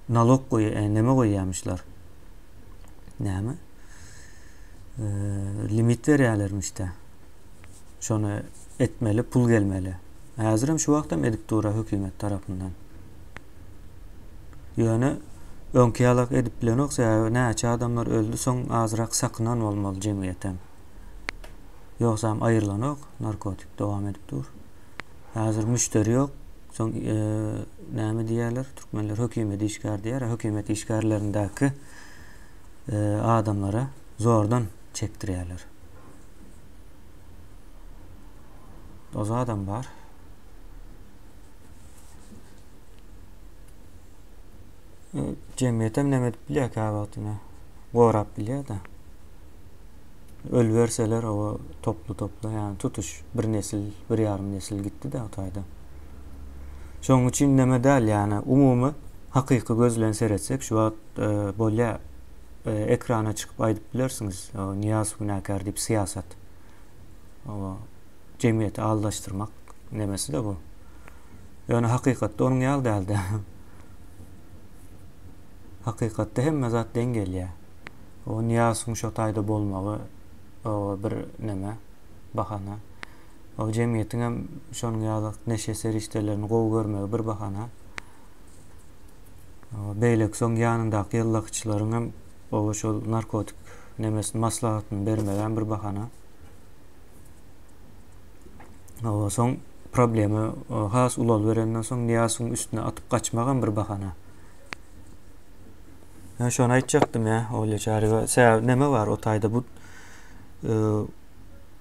nalog goý e, neme goýýarmyşlar. Näme? E, limit berýärlermiş-de. Şony etmeli, pul gelmeli. Häzirem şu wagtam edip dur-a hökümet tarapyndan. Ýöne öňki ýalak edip bilenok, sebäbi näçe adamlar öldi, soň azrak sakynan bolmaly jemgyýetem. Ýogsam aýrylanok, narkotik dowam edip dur. Häzir müşderi ýok, soň näme diýýärler, türkmenler hökümet işgär diýýär, hökümet işgärlerindäki adamlara zordan çekdirýärler. O zadam bar. Jemgyýetem näme edip bilýär käwagt ine. Gorap bilýär-de. Ölüberseler o toply-toply, ýagny tutuş bir nesil, bir ýarym nesil gitdi-de o taýda. Şonuň üçin neme däl, ýagny umumy hakyky göz bilen seretsek şu wagt e, bolýar e, ekrana çykyp aýdyp bilersiňiz, Nyýazow günäkär diýip syýasat. O jemgyýeti aldaşdyrmak nemesi-de bu. Ýöne hakykatda onuň ýaly däldi. Hakykatda hemme zat deň gelýär. O Nyýazowyň şo taýda bolmagy o bir neme, bahana. O jemgyýetiň hem şonuň ýaly neşe serişdelerini gowy görmegi bir bahana. Beýleki soň ýanyndaky ýellakyçylaryň hem oba şol narkotik nemesini maslahatyny bermegem bir bahana. Oba soň problema has ulalyberenden soň Nyýazowyň üstüne atyp gaçmagam bir bahana. Men şony aýtjakdym ýa, Olýa Çaryýewa. Sebäbi neme bar o taýda bu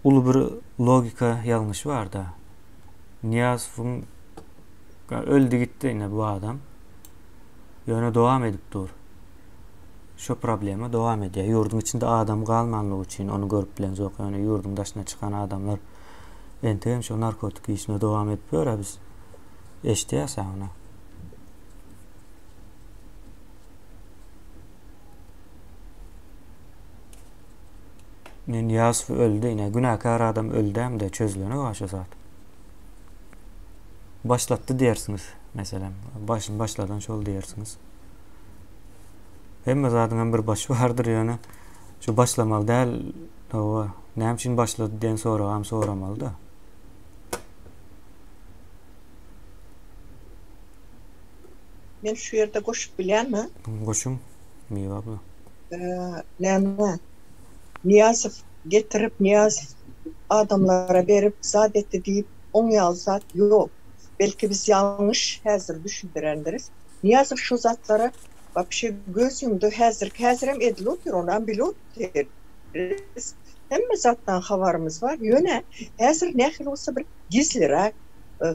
uly bir logika ýalňyş bar-da. Nyýazowyň öldi gitdi ine bu adam. Ýöne dowam edip dur. Şo problema dowam edýär. Ýurduň içinde adam galmanlygy üçin ony görüp bilemzok. Ýöne ýurduň daşyna çykan adamlar entegem şo narkotik işine dowam edip ýör-ä biz eşidýäs-ä ony. Ine Nyýazow öldi ine günäkär adam öldämde çözülenok-a şo zat. Başlatdy diýersiňiz meselem. Başyny başladan şol diýersiňiz. Hemme zadyň hem bir başy bardyr ýöne şu başlamaly däl hawa näme üçin başlady diýen soragam soramaly-da. Men şu ýerde goşup bilýänmi? Goşuň Miwe abla. Näme Nyýazow getirip Nyýazow adamlara berip zat etdi diýip oň ýaly zat ýok. Belki biz ýalňyş häzir düşündirendiris. Nyýazow şu zatlara wapşe göz ýumdy häzirki häzirem edilip otyr onam bilip otyrys. Hemme zatdan habarymyz bar ýöne häzir nähili bolsa bir gizliräk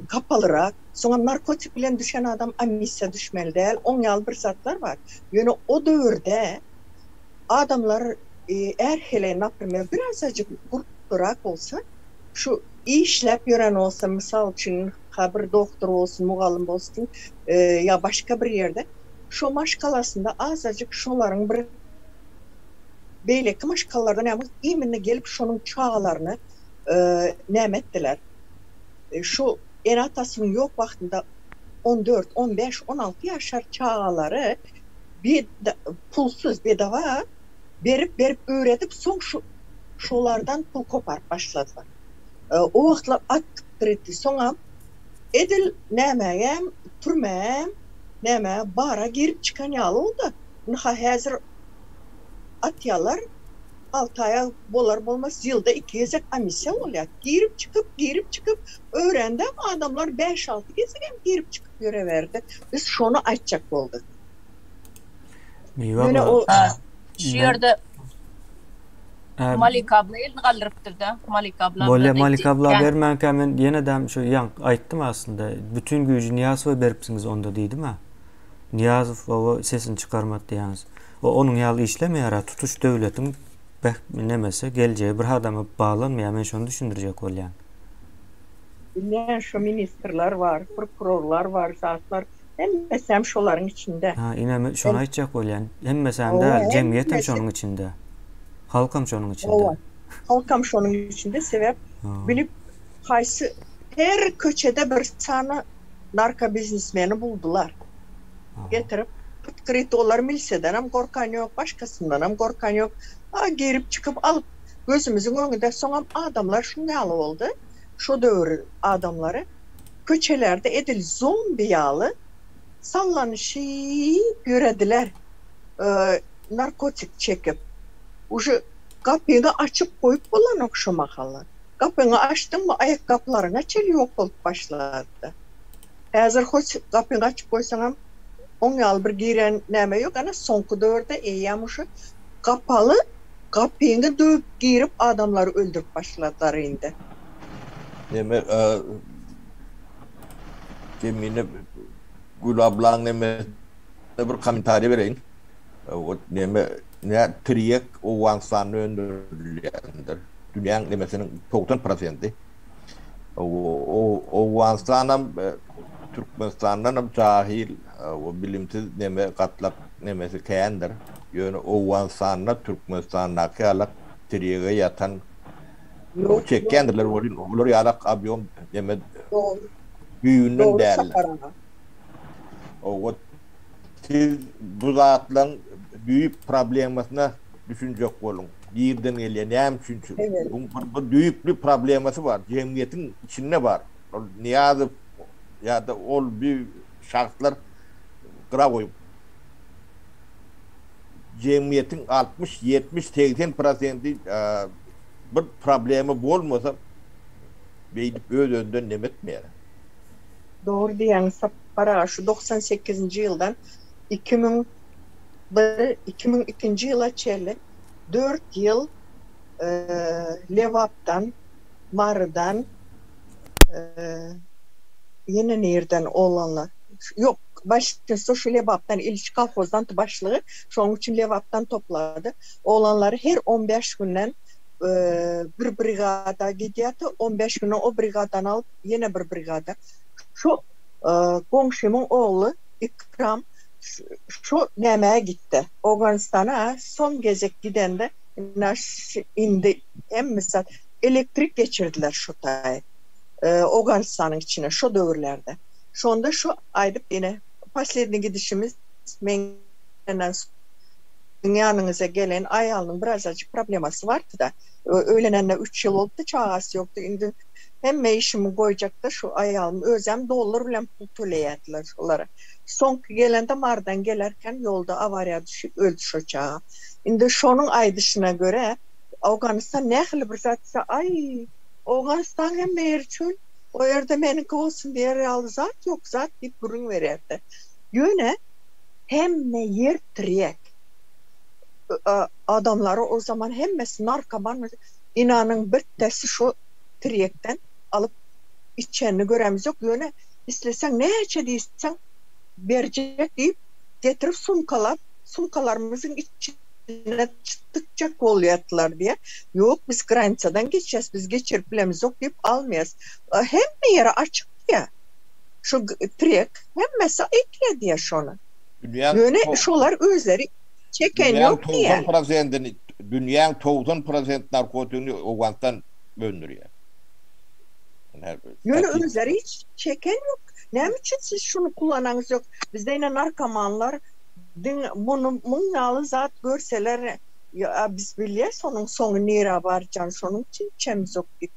kapalyrak soňam narkotik bilen düşen adam amnistiýa düşmeli däl oň ýaly bir zatlar bar. Ýöne o döwürde adamlar är-heleý naprimer birazajyk gurplurak bolsa, şu işläp ýören bolsa, mysal üçin, ha bir doktor bolsun, mugallym bolsun ýa başga bir ýerde, şo maşgalasynda azajyk şolaryň bir beýleki maşgalalardan näme imенно gelip şonuň çagalaryny näme etdiler, şu ene-atasynyň ýok wagtynda 14, 15, 16 ýaşar çagalary pulsuz bedava berip berip öwredip soň şu şolardan pul koparyp başladylar. O wagtlar at etdi soňam edil nämägem türmäm nämä bara girip çykan ýaly boldy. Ynha häzir atýalar alty aýa bolar bolmaz ýylda iki gezek amnistiýa bolýar. Girip çykyp girip çykyp öwrendem adamlar bäş-alty gezegem girip çykyp ýöreberdi. Biz şony aýtjak boldyk. Miwe Ýöne o Şu ýerde Malika abla elini galdyrypdyr-da. Malika abla. Bolýa Malika abla bermänkä men ýene-de şu ýaňky aýtdym aslynda. Bütün güýji Nyýazowa beripsiňiz onda diýdim-ä. Nyýazow oba sesini çykarmady diýýäňiz. O onuň ýaly işlemeýär-ä. Tutuş döwletiň beh nemesi geljegi bir adama baglanmaýar. Men şony düşündirjek bolýan. Bilýän şo ministrler bar, prokurorlar bar, zatlar. Hemmesem şolaryň içinde. Ha, ine men şony aýtjak bolýan. Hemmesem däl, jemgyýetem şonuň içinde. Halkam şonuň içinde. Hawa. Halkam şonuň içinde, sebäp bilip haýsy her köçede bir sany narkobiznesmeni buldular. Getirip otkryt olar milsedenem gorkan ýok, başgasyndanam gorkan ýok. A girip çykyp alyp gözümiziň öňünde soňam adamlar şuň ýaly boldy. Şo döwür adamlary köçelerde edil zombi ýaly sallanyşyp ýörediler, narkotik çekip. Uje gapyňy açyp goýup bolanok şo mahallar. Gapyňy açdyňmy aýakgaplaryňa çenli ýok bolup başlady. Häzir hoç gapyňy açyp goýsaňam oň ýaly bir giren näme ýok, ana soňky döwürde eýýäm uje gapaly gapyňy döwüp girip adamlary öldürip başladylar indi. Neme Kemine Gül ablaň neme bir kommentariý bereýin. O neme ne tirýek Owganystanda öndürilýändir. Dünýäň nemesiniň 90 prosenti. Owganystanam Türkmenistandanam jahil we bilimsiz neme gatlak nemesi kändir. Ýöne Owganystanda Türkmenistandaky ýalak tirýege ýatan çekýändirler welin olar ýalak obýom neme düýbünden däldir. Owa siz bu zatlaň düýp problemasyna düşünjek boluň. Nirden gelýär, näme üçin şu? Bu düýpli problemasy bar, jemgyýetiň içinde bar. Ol Nyýazow ýa-da ol bir şahslar gyra goýuň. jemgyýetiň 60, 70, 80 prosenti bir problema bolmasa beýdip öz-özünden neme etmeýär. Dogry diýýäňiz Sapar aga şu 98-nji ýyldan 2001, 2002-nji ýyla çenli dört ýyl Lebapdan, Marydan, ýene nirden oglanlar, ýok, başynsto şu Lebapdan Iliç kolhozdan başlygy, şonuň üçin Lebapdan toplady. Oglanlary her on bäş günden bir brigada gidýärdi, on bäş günden o brigadany alyp ýene bir brigada. Şu goňşymyň ogly Ikram şu nämä gitdi, Owganystana soň gezek gidende Ine indi hemmesi elektrik geçirdiler şu taý Owganystanyň içine şo döwürlerde. Şonda şu aýdyp ine posledniý gidişimiz meň siziň ýanyňyza gelen aýalynyň birazajyk problemasy bardy-da. Öýlenenine üç ýyl bolupdy, çagasy ýokdy. Indi hemme işimi goýjakda şu aýalym özem dollar bilen pul töleýärdiler şolara. Soňky gelende Marydan gelerken ýolda awariýa düşüp öldi şo çaga. Indi şonuň aýdyşyna görä Owganystan nähili bir zat diýse aý Owganystan hemme ýeri çöl o ýerde meniňki bolsun diýer ýaly zat ýok zat diýip gürrüň berýärdi. Ýöne hemme ýer tirýek. Adamlary o zaman hemmesi narkoman ynanyň birtdesi şo tirýekden alyp içenini göremizok ýöne Isleseň näçe diýseň berjek diýip, getirip sumkalap, sumkalarymyzyň içine dykjak bolýardylar diýýär. Ýok, biz granisadan geçýäs, biz geçirip bilemizok diýip almaýas. Hemme ýeri açyk diýýär. Şu trek hemmesi ekýär diýýär şony. Ýöne şolar özleri çeken ýok diýýär. Dünýäň 90 prosentini, dünýäň 90 prosent narkotigini Owganystan öndürýär. Ýöne özleri hiç çeken ýok. Näme üçin siz şuny kullanaňyz ýok? Bizde ine narkomanlar diňe muny muň ýaly zat görseler ýa biz bilýäs onuň soňy nirä barjany şonuň üçin içemizok diýip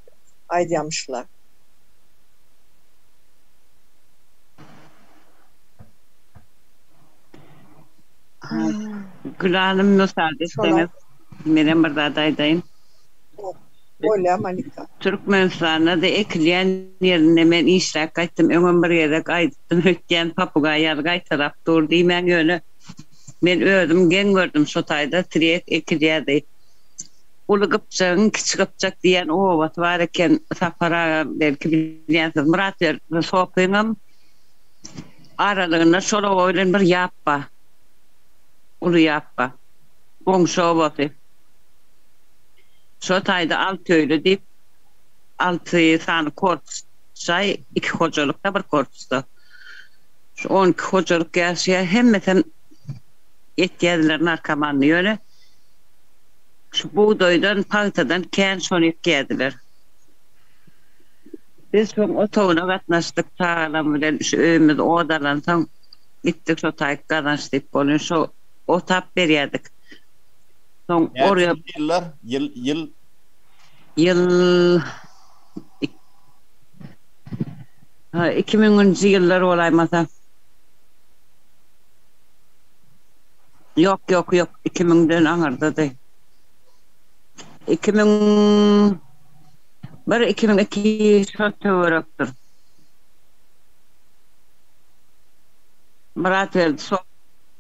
aýdýamyşlar. Gül hanym müsaade etseňiz menem bir zat aýdaýyn. Bolýa Malika. Türkmenistanda-da ekilýän ýerinde men işläp gaýtdym öňem bir gezek aýdypdym öýtýän papugaý ýaly gaýtalap dur diýmäň ýöne men özüm geň gördüm şo taýda trek ekilýärdi uly gypjagyň kiçi gypjak diýen obasy bar eken Sapar aga belki bilýänsiz Myratberdi sopyňam aralygynda şol oba bilen bir ýap bar uly ýap bar goňşy obasy. Şo taýda alty öýli diýip, alty sany korpus jaý, iki hojalykda bir korpusda. Şu 12 hojalyk ýaşaýar, hemmesem etýärdiler narkomanny. Ýöne şu bugdaýdan, pagtadan kän şony ekýärdiler. Biz şoň otagyna gatnaşdyk çagalarym bilen şu öýümiz ot alansoň gitdik şo taýyk gazanç diýip bolýan şo otap berýärdik. Soň orýa. Näçinji ýyllar? Ýyl, ýyl? Ýyl ha, iki müňünji ýyllar bolaýmasa. Ýok, ýok, ýok, iki müňden aňyrdady. 2001, 2002 şol töwerekdir. Myratberdi so.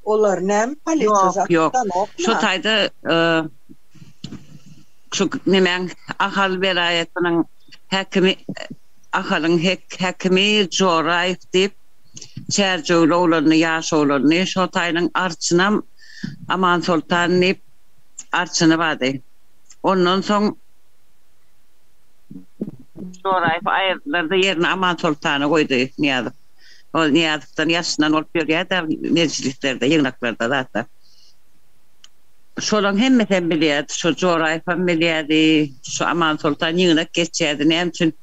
Olar näme polisiýa Ýok, ýok. Şo taýda şu nemäň Ahal welaýatynyň häkimi Ahalyň häkimi Joraýew diýip Çärjewli oglandy, ýaş oglandy. Şo taýynyň arçynam Amansoltan diýip arçyny bardy. Ondan soň Joraýewi aýyrdylar-da ýerine Amansoltany goýdy Nyýazow. Ol Nyýazowdan ýaşyndan bolup ýörýär-dä mejlislerde, ýygnaklarda zatda. Şolaň hemmesem bilýärdi. Şo Joraýewem bilýärdi, şo Amansoltan ýygnak geçýärdi. Näme üçin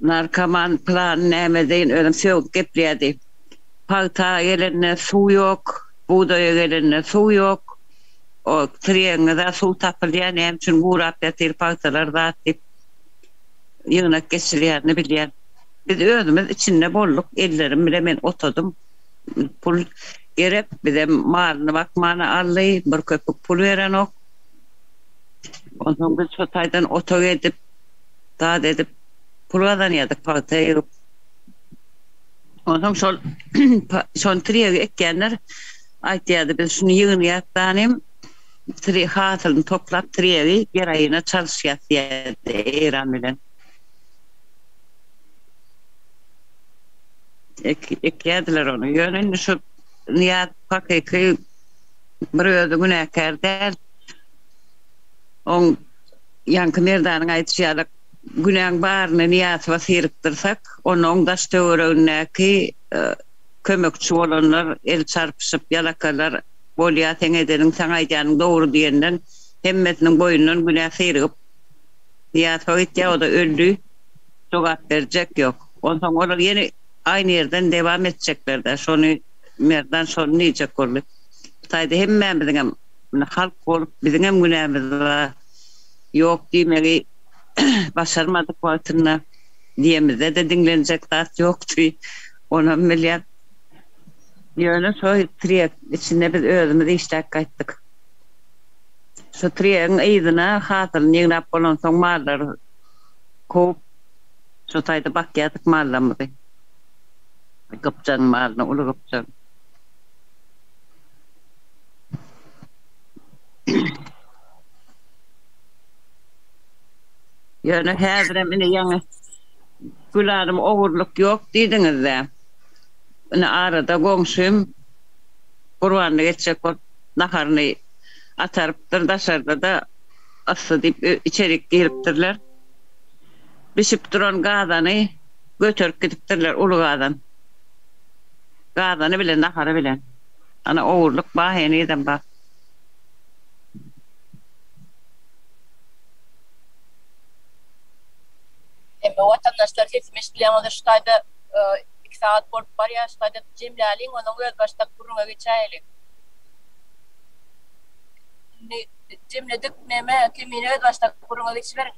narkoman pylany näme deýin özem sögüp gepleýärdi. Pagta gelende suw ýok, bugdaýa gelende suw ýok. O tirýegiňize suw tapylýar, näme üçin gurap ýatyr pagtalar zat diýip ýygnak geçirýärini bilýän. Biz özümiz içinde bolduk, ellerim bile men otadym. Pul gerek, bizem malyny bakmana aldy, bir köpük pul berenok. Onsoň biz şo taýdan otag edip, zat edip pul gazanýardyk pagta ýygyp. Onsoň şol şony tirýegi ekýänler aýtýardy, biz şuny ýygnaýas danym, tri hasylyny toplap tirýegi geraýyna çalyşýas diýýärdi Eýran bilen. Ek ekýärdiler ony. Ýöne indi şu Nyýaz hakyky bir özi günäkär däl. Oň ýaňky Merdanyň aýdyşy ýaly günäň baryny Nyýazowa syrykdyrsak, onda oň daş-töweregindäki kömekçi bolanlar, el çarpyşyp ýalakalar, bolýa seň edeniň, saň aýdýanyň dogry diýenden hemmesiniň boýundan günä syrygyp Nyýazowa gitýär, o-da öldi, jogap berjek ýok. Onsoň olar ýene aýny ýerden dewam etjekler-dä, şony Merdan şony diýjek boldy. Bu taýda hemmämiziňem indi halk bolup biziňem günämiz bar. Ýok diýmegi başarmadyk wagtynda diýemizde-de diňlenjek zat ýokdy. Onam bilýän. Ýöne şo trek içinde biz özümiz işläp gaýtdyk. Şo tregiň yzyna hasylyny ýygnap bolansoň mallary kowup şo taýda bakýardyk mallarymyzy. Gypjagyň malyny, uly gypjagyň. Ýöne häzirem ine ýaňy Gülanym ogurlyk ýok diýdiňiz-dä. Ine arada goňşym gurbanlyk etjek bolup naharyny atarypdyr daşarda-da yssy diýip içerik giripdirler. Bişip duran gazany göterip gidipdirler uly gazan. Gazany bilen nahary bilen. Ana ogurlyk bar henizem bar. Hemme watandaşlar sesim eşidilýän bolsa şu taýda 2 sagat bolup barýar şu taýda jemläliň ondan özbaşdak gürrüňe geçäýeliň. Indi jemledik neme kemine özbaşdak gürrüňe geçiberiň.